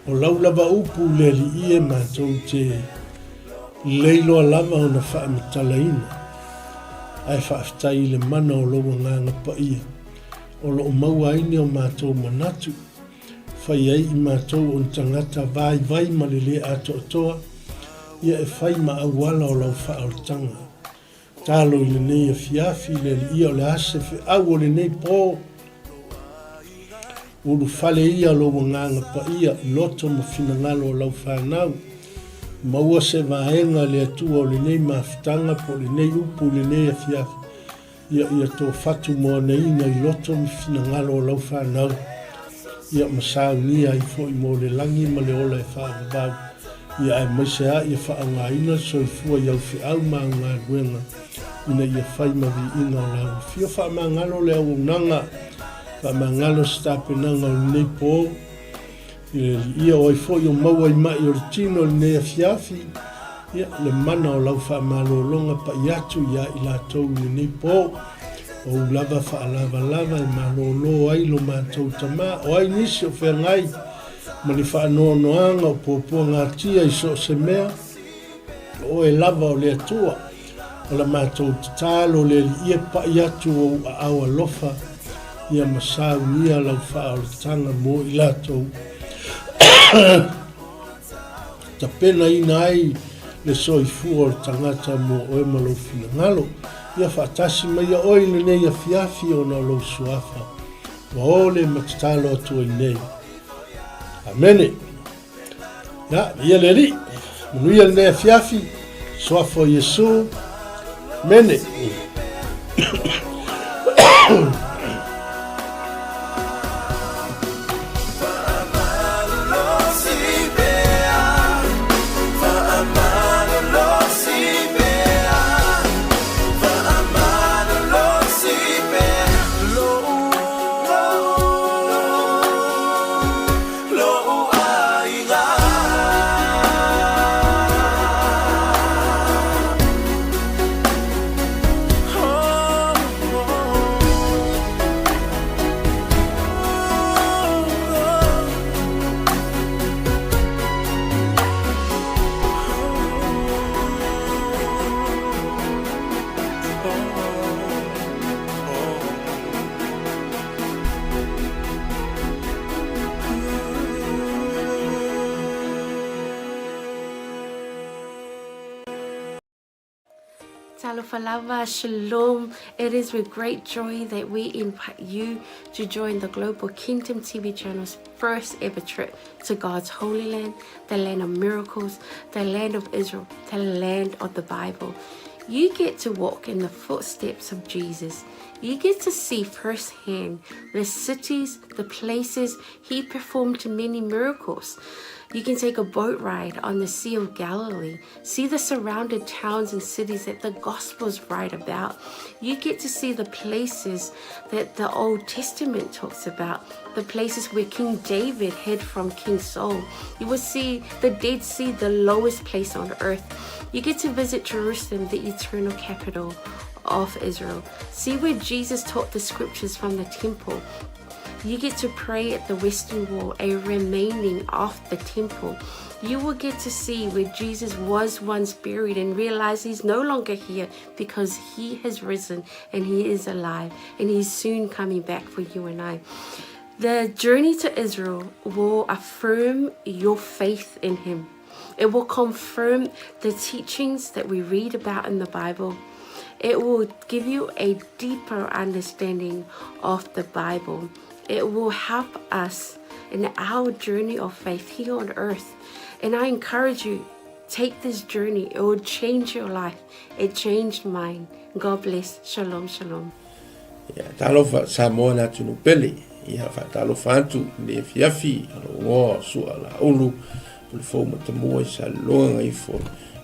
O lau lava upu le Alii e matou te leiloa lava ona faamatalaina, ae faafetai i le mana o lou Agaga Paia o lo o maua ai ni o matou manatu, fai ai i matou o ni tagata vaivai ma le lē atoatoa, ia e fai ma auala o lau faaolataga. Tatalo i lenei afiafi i le Alii o le a se feau o lenei po. Ulufale ia lou Agaga Paia i loto ma finagalo o lau fanau. Maua se vaega le Atua o lenei mafutaga po o lenei upu i lenei afiafi. Ia, ia tofatu moanaina i loto ma finagalo o lau fanau, ia ma saunia ai foi mo le lagi ma le ola e faavavau, ia aemaise lava ia faaaogaina le soifua i au feau ma au galuega, ina ia fai ma viiga o lau afio. Faamagalo le auaunaga, faamagalo se tapenaga o lenei po. I le Alii, o ai foi o maua i mai o le tino i lenei afiafi, ia, le mana o lau faamalologa pai atu iā i latou i lenei po. O ou lava faalavalava e malolo ai lo matou tama, o ai nisi o feagai ma ni faanoanoaga o puapuagatia i so o se mea, O oe lava o le Atua, o la matou tatalo le Alii e pai atu ou aao alofa ia ma saunia lau faaolataga mo i latou tapenaina ai le soifua o le tagata mo oe ma lou finagalo. Ia faatasi maia oe i lenei afiafi ona o lou suafa ua ole ma tatalo atu ai nei. Amene. Ia, ia le Alii, manuia lenei afiafi, suafa o Iesu, Amene. Talofa lava, shalom. It is with great joy that we invite you to join the Global Kingdom TV channel's first ever trip to God's holy land, the land of miracles, the land of Israel, the land of the Bible. You get to walk in the footsteps of Jesus. You get to see firsthand the cities, the places he performed many miracles. You can take a boat ride on the Sea of Galilee, see the surrounded towns and cities that the Gospels write about. You get to see the places that the Old Testament talks about, the places where King David hid from King Saul. You will see the Dead Sea, the lowest place on earth. You get to visit Jerusalem, the eternal capital of Israel. See where Jesus taught the scriptures from the temple. You get to pray at the Western Wall, a remaining of the temple. You will get to see where Jesus was once buried and realize he's no longer here because he has risen and he is alive and he's soon coming back for you and I. The journey to Israel will affirm your faith in him. It will confirm the teachings that we read about in the Bible. It will give you a deeper understanding of the Bible. It will help us in our journey of faith here on earth. And I encourage you, take this journey. It will change your life. It changed mine. God bless. Shalom, shalom. Ia, talofa Samoa le atunuu pele. Ia, faatalofa atu i le afiafi o lou igoa o Sua Laulu, Pulefou Matamua i Saleloga Gaifo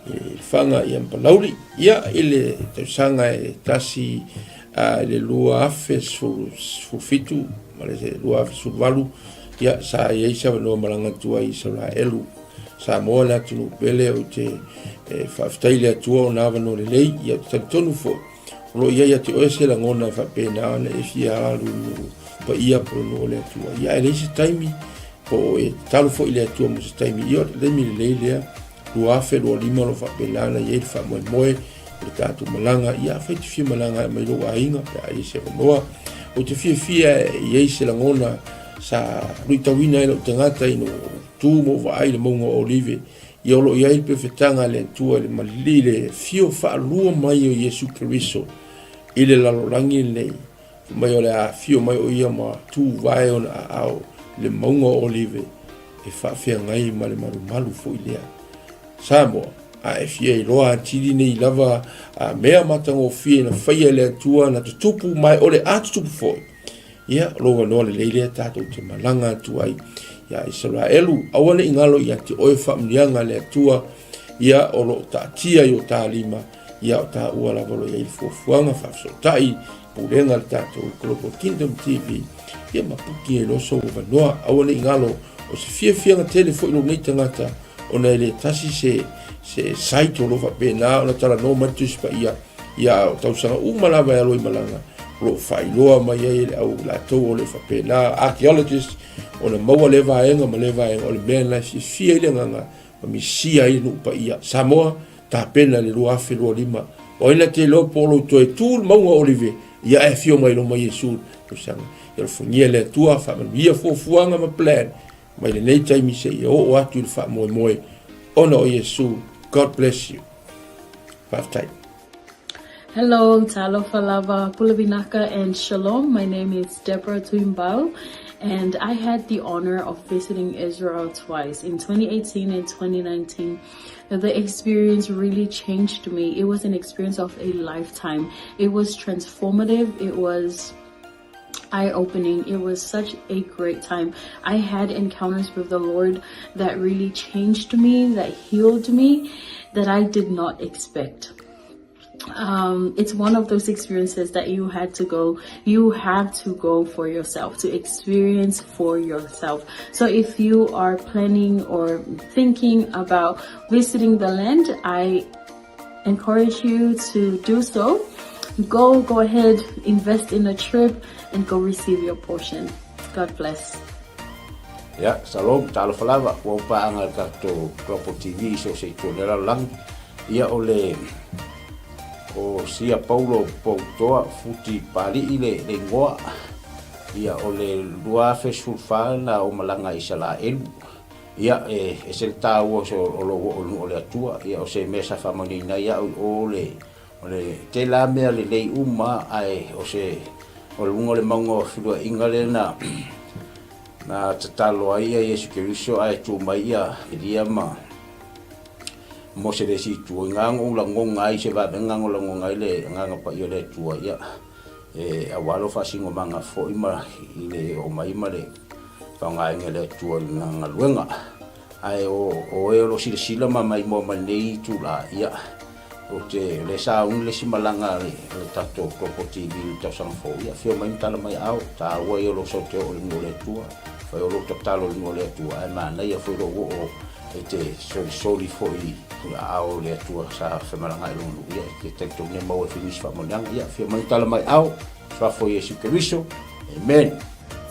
i Lefaga ia ma Palauli. Ia, i le tausaga e tasi i le 2017 ma le 2018, ia, sa i ai se avanoa malaga atu ai i Isaraelu. Samoa le atunuu pele, ou te faafetai i le Atua ona avanoa lelei, ia, ou te talitonu foi, O lo o i ai ia te oe se lagona e faapena ona e fia alu i nuu paia po o nuu o le Atua. Ia, ae leai se taimi, po o e tatalo foi i le Atua mo se taimi. Ia, o le taimi lelei lea, 2025 o lo o faapena ona i ai le faamoemoe o le tatou malaga. Ia, afai e te fia malaga e aumai lou aiga pe a i ai se avanoa. Ou te fiafia e i ai se lagona sa luitauina ai lou tagata ina ua ou tu ma ou vaai i le mauga o Olive. Ia o lo o i ai le pefetaga a le Atua i le malili i le afio faalua mai o Iesu Keriso i le lalolagi lenei, fai mai o le a afio mai o ia ma tuvae ona aao i le mauga o Olive e faafeagai ma le malumalu foi lea. Samoa, a e fia iloa atili nei lava a mea matagofie na faia e le Atua na tutupu ma e o le a tutupu foi, Ia, o lou avanoa lelei lea tatou te malaga atu ai ia Isaraelu. Aua ne i galo ia te oe faamanuiaga a le Atua, ia o lo o taatia i o ta lima, ia o taua lava o lo o i ai le fuafuaga faafesootai pulega a le tatou Global Kingdom TV, ia ma puki ai loa sou avanoa. Aua ne i galo, o se fiafiaga tele foi lou nei tagata, ona e le tasi se, se site o lo o faapena ona talanoa mai le Tusi Paia, Ia, o tausaga uma lava e alo i malaga, o lo o faailoa mai ai e le au latou o le faapena, archaeologist, ona maua lea vaega ma lea vaega, o le mea lena e fiafia ai le agaga ma misia ai le nuu paia. Samoa, tapena le 2025. O ai na te iloa po o lou toe tu le mauga o Olive, ia ae afio mai loma Iesu i le tausaga. Ia alofagia le Atua, faamanuia fuafuaga ma plan mai lenei taimi seia oo atu i le faamoemoe ona o Iesu. God bless you. Faafetai. Hello, talofa lava, pule vinaka and shalom. My name is Deborah Tuimbau and I had the honor of visiting Israel twice in 2018 and 2019. The experience really changed me. It was an experience of a lifetime. It was transformative. It was eye-opening. It was such a great time. I had encounters with the Lord that really changed me, that healed me, that I did not expect. It's one of those experiences that you had to go, you have to go for yourself, to experience for yourself. So if you are planning or thinking about visiting the land, I encourage you to do so. Go, go ahead, invest in a trip and go receive your portion. God bless. Ia, shalom, talofa lava, ua ou paaga i le tatou Global TV i so o se itu o le lalolagi. Ia, o le, o Sia Paulo Poutoa Futi Pali'i le, le igoa. Ia, o le 2014 na ou malaga i Isalaelu. Ia, e ese le taua o se, o lou oo i le nuu o le Atua. Ia, o se mea sa faamanuiaina ai au i o le, O le tela mea lelei uma ae o se o luga o le mauga o feluaiga lea na na tatalo ai ia Iesu Keriso ae tu mai ia Elia ma Mose le isi itu. I nga ou lagoga ai se vavega o lagoga ai le Agaga Paia o le Atua ia e aua lou faasinomaga foi ma i le oo mai ma le faaaogaina e le Atua i lana galuega. Ae o o e o lo o silasila ma maimoa mai lenei itula, ia, ou te, o lea sa uni le isi malaga a le, a le tatou Global TV i le tausaga fou, ia, afio mai ma tala mai aao, taua ia o lou sau te oo i le nuu o le Atua, fai o lou tatalo i le nuu o le Atua, ae manaia foi lou oo e te solisoli foi i aao o le Atua sa femalagaai i lona nuu, ia, e te talitonu e maua ai foi nisi faamanuiaga, ia, afio mai ma tala mai aao, Suafa o Iesu Keriso, Amen.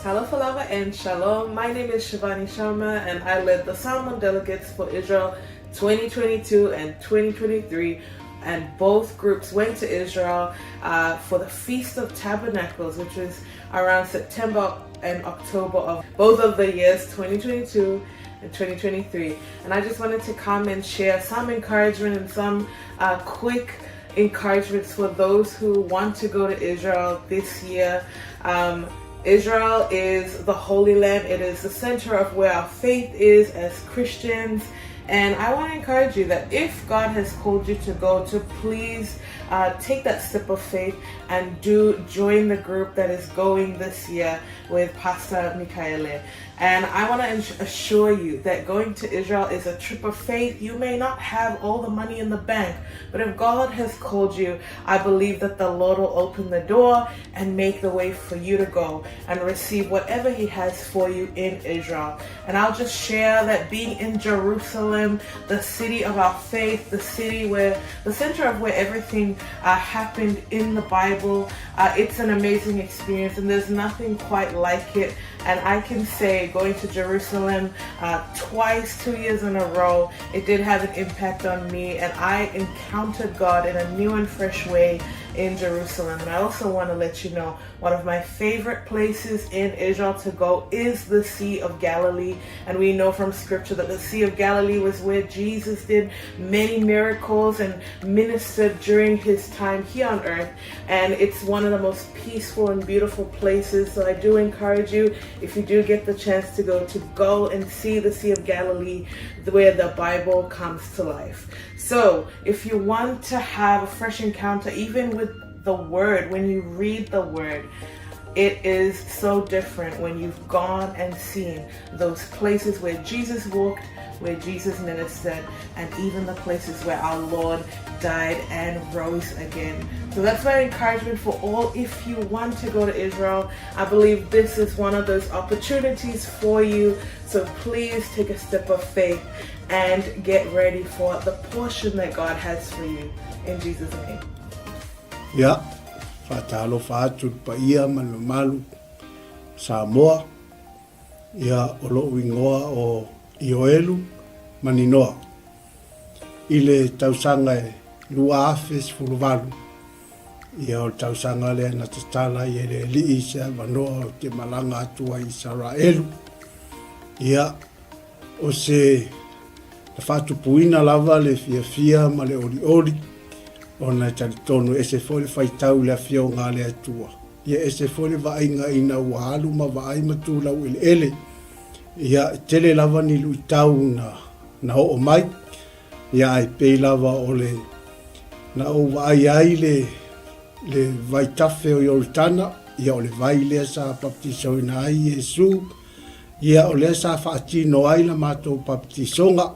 Talofa lava and shalom. My name is Shivani Sharma and I led the Samoan delegates for Israel 2022 and 2023 and both groups went to Israel uh, for the Feast of Tabernacles, which is around September and October of both of the years 2022 and 2023. And I just wanted to come and share some encouragement and some uh, quick encouragements for those who want to go to Israel this year. Um, Israel is the Holy Land. It is the center of where our faith is as Christians. And I want to encourage you that if God has called you to go, to please uh, take that step of faith and do join the group that is going this year with Pastor Mikaele. And I want to assure you that going to Israel is a trip of faith. You may not have all the money in the bank, but if God has called you, I believe that the Lord will open the door and make the way for you to go and receive whatever He has for you in Israel. And I'll just share that being in Jerusalem, the city of our faith, the city where the center of where everything uh, happened in the Bible, uh, it's an amazing experience, and there's nothing quite like it. And I can say going to Jerusalem uh, twice, two years in a row, it did have an impact on me. And I encountered God in a new and fresh way. in Jerusalem. And I also want to let you know one of my favorite places in Israel to go is the Sea of Galilee. And we know from scripture that the Sea of Galilee was where Jesus did many miracles and ministered during his time here on earth. And it's one of the most peaceful and beautiful places. So I do encourage you, if you do get the chance to go, to go and see the Sea of Galilee where the Bible comes to life. So if you want to have a fresh encounter, even with the Word, when you read the Word, it is so different when you've gone and seen those places where Jesus walked, where Jesus ministered, and even the places where our Lord died and rose again. So that's my encouragement for all. If you want to go to Israel, I believe this is one of those opportunities for you. So please take a step of faith and get ready for the portion that God has for you. In Jesus' name. Ia, faatalofa atu i le paia ma le mamalu Samoa, ia o lo'u igoa o Ioelu Maninoa. I le tausaga e 2018, ia o le tausaga lea na tatala ai e le Alii se avanoa ou te malaga atu ai i Isaraelu. Ia, O se na faatupuina lava le fiafia ma le olioli, ona e talitonu e ese foi le faitau i le Afioga a le Atua. Ia ese foi le vaaiga ina ua alu ma vaai ma tu laueleele. Ia, e tele lava ni luitau na, na oo mai, ia ae pei lava o le na ou vaai ai le, le vaitafe o Ioritana, ia o le vai lea sa baptisoina ai Iesu, Ia, o lea sa faatino ai la matou papatisoga,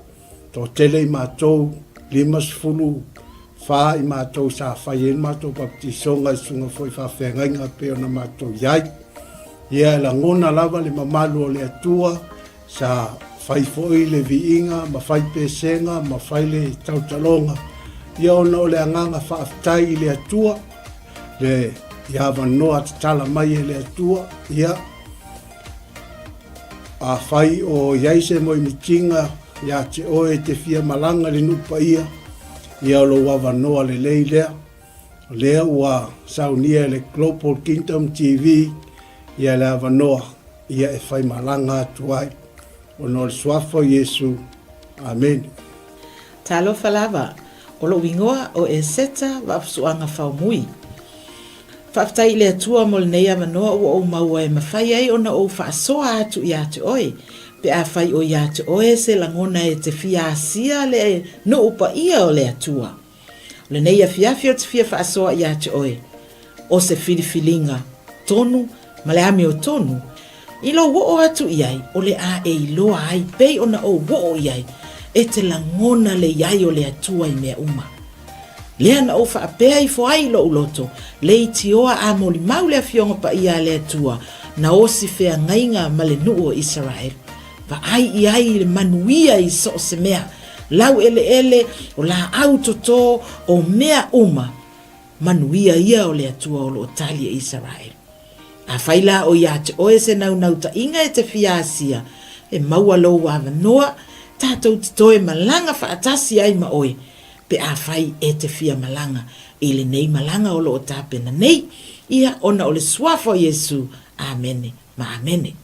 toatele i matou, 54 i matou sa fai ai le matou papatisoga i susuga foi i faafeagaiga pei ona matou i ai. Ia, e lagona lava le mamalu o le Atua, sa fai foi le viiga ma fai pesega ma fai le tautaloga, ia ona o le agaga faafetai i le Atua, le i avanoa tatala mai e le Atua, ia, Afai o i ai se moemitiga iā te oe e te fia malaga i le nuu paia, ia o lou avanoa lelei lea. O lea ua saunia e le Global Kingdom TV ia le avanoa ia e fai malaga atu ai. Ona o le Suafa o Iesu. Amene. Talofa lava, o lou igoa o Eseta Vaafusuaga Faumui. Faafetai i le Atua mo lenei avanoa ua ou maua e mafai ai ona ou faasoa atu ia te oe, pe afai o ia te oe se lagona e te fia asia le nuu paia o le Atua. O lenei afiafi ou te fia faasoa ia te oe, o se filifiliga tonu ma le amiotonu, i lou oo atu i ai o le a e iloa ai pei ona ou oo i ai, e te lagona le i ai o le Atua i mea uma. Lea na ou faapea ifo ai i lou loto, leitioa a molimau le Afioga Paia a le Atua, na osi feagaiga ma le nuu o Isaraelu. Vaai i ai i le manuia i so o se mea, laueleele, o laau toto, o mea uma, manuia ia o le Atua o lo o tali e Isaraelu. Afai la o ia te oe se naunautaiga e te fia asia, e maua lou avanoa, tatou te toe malaga faatasi ai ma oe, pe afai e te fia malaga i lenei malaga o lo o tapena nei, ia, ona o le Suafa o Iesu. Amene ma amene.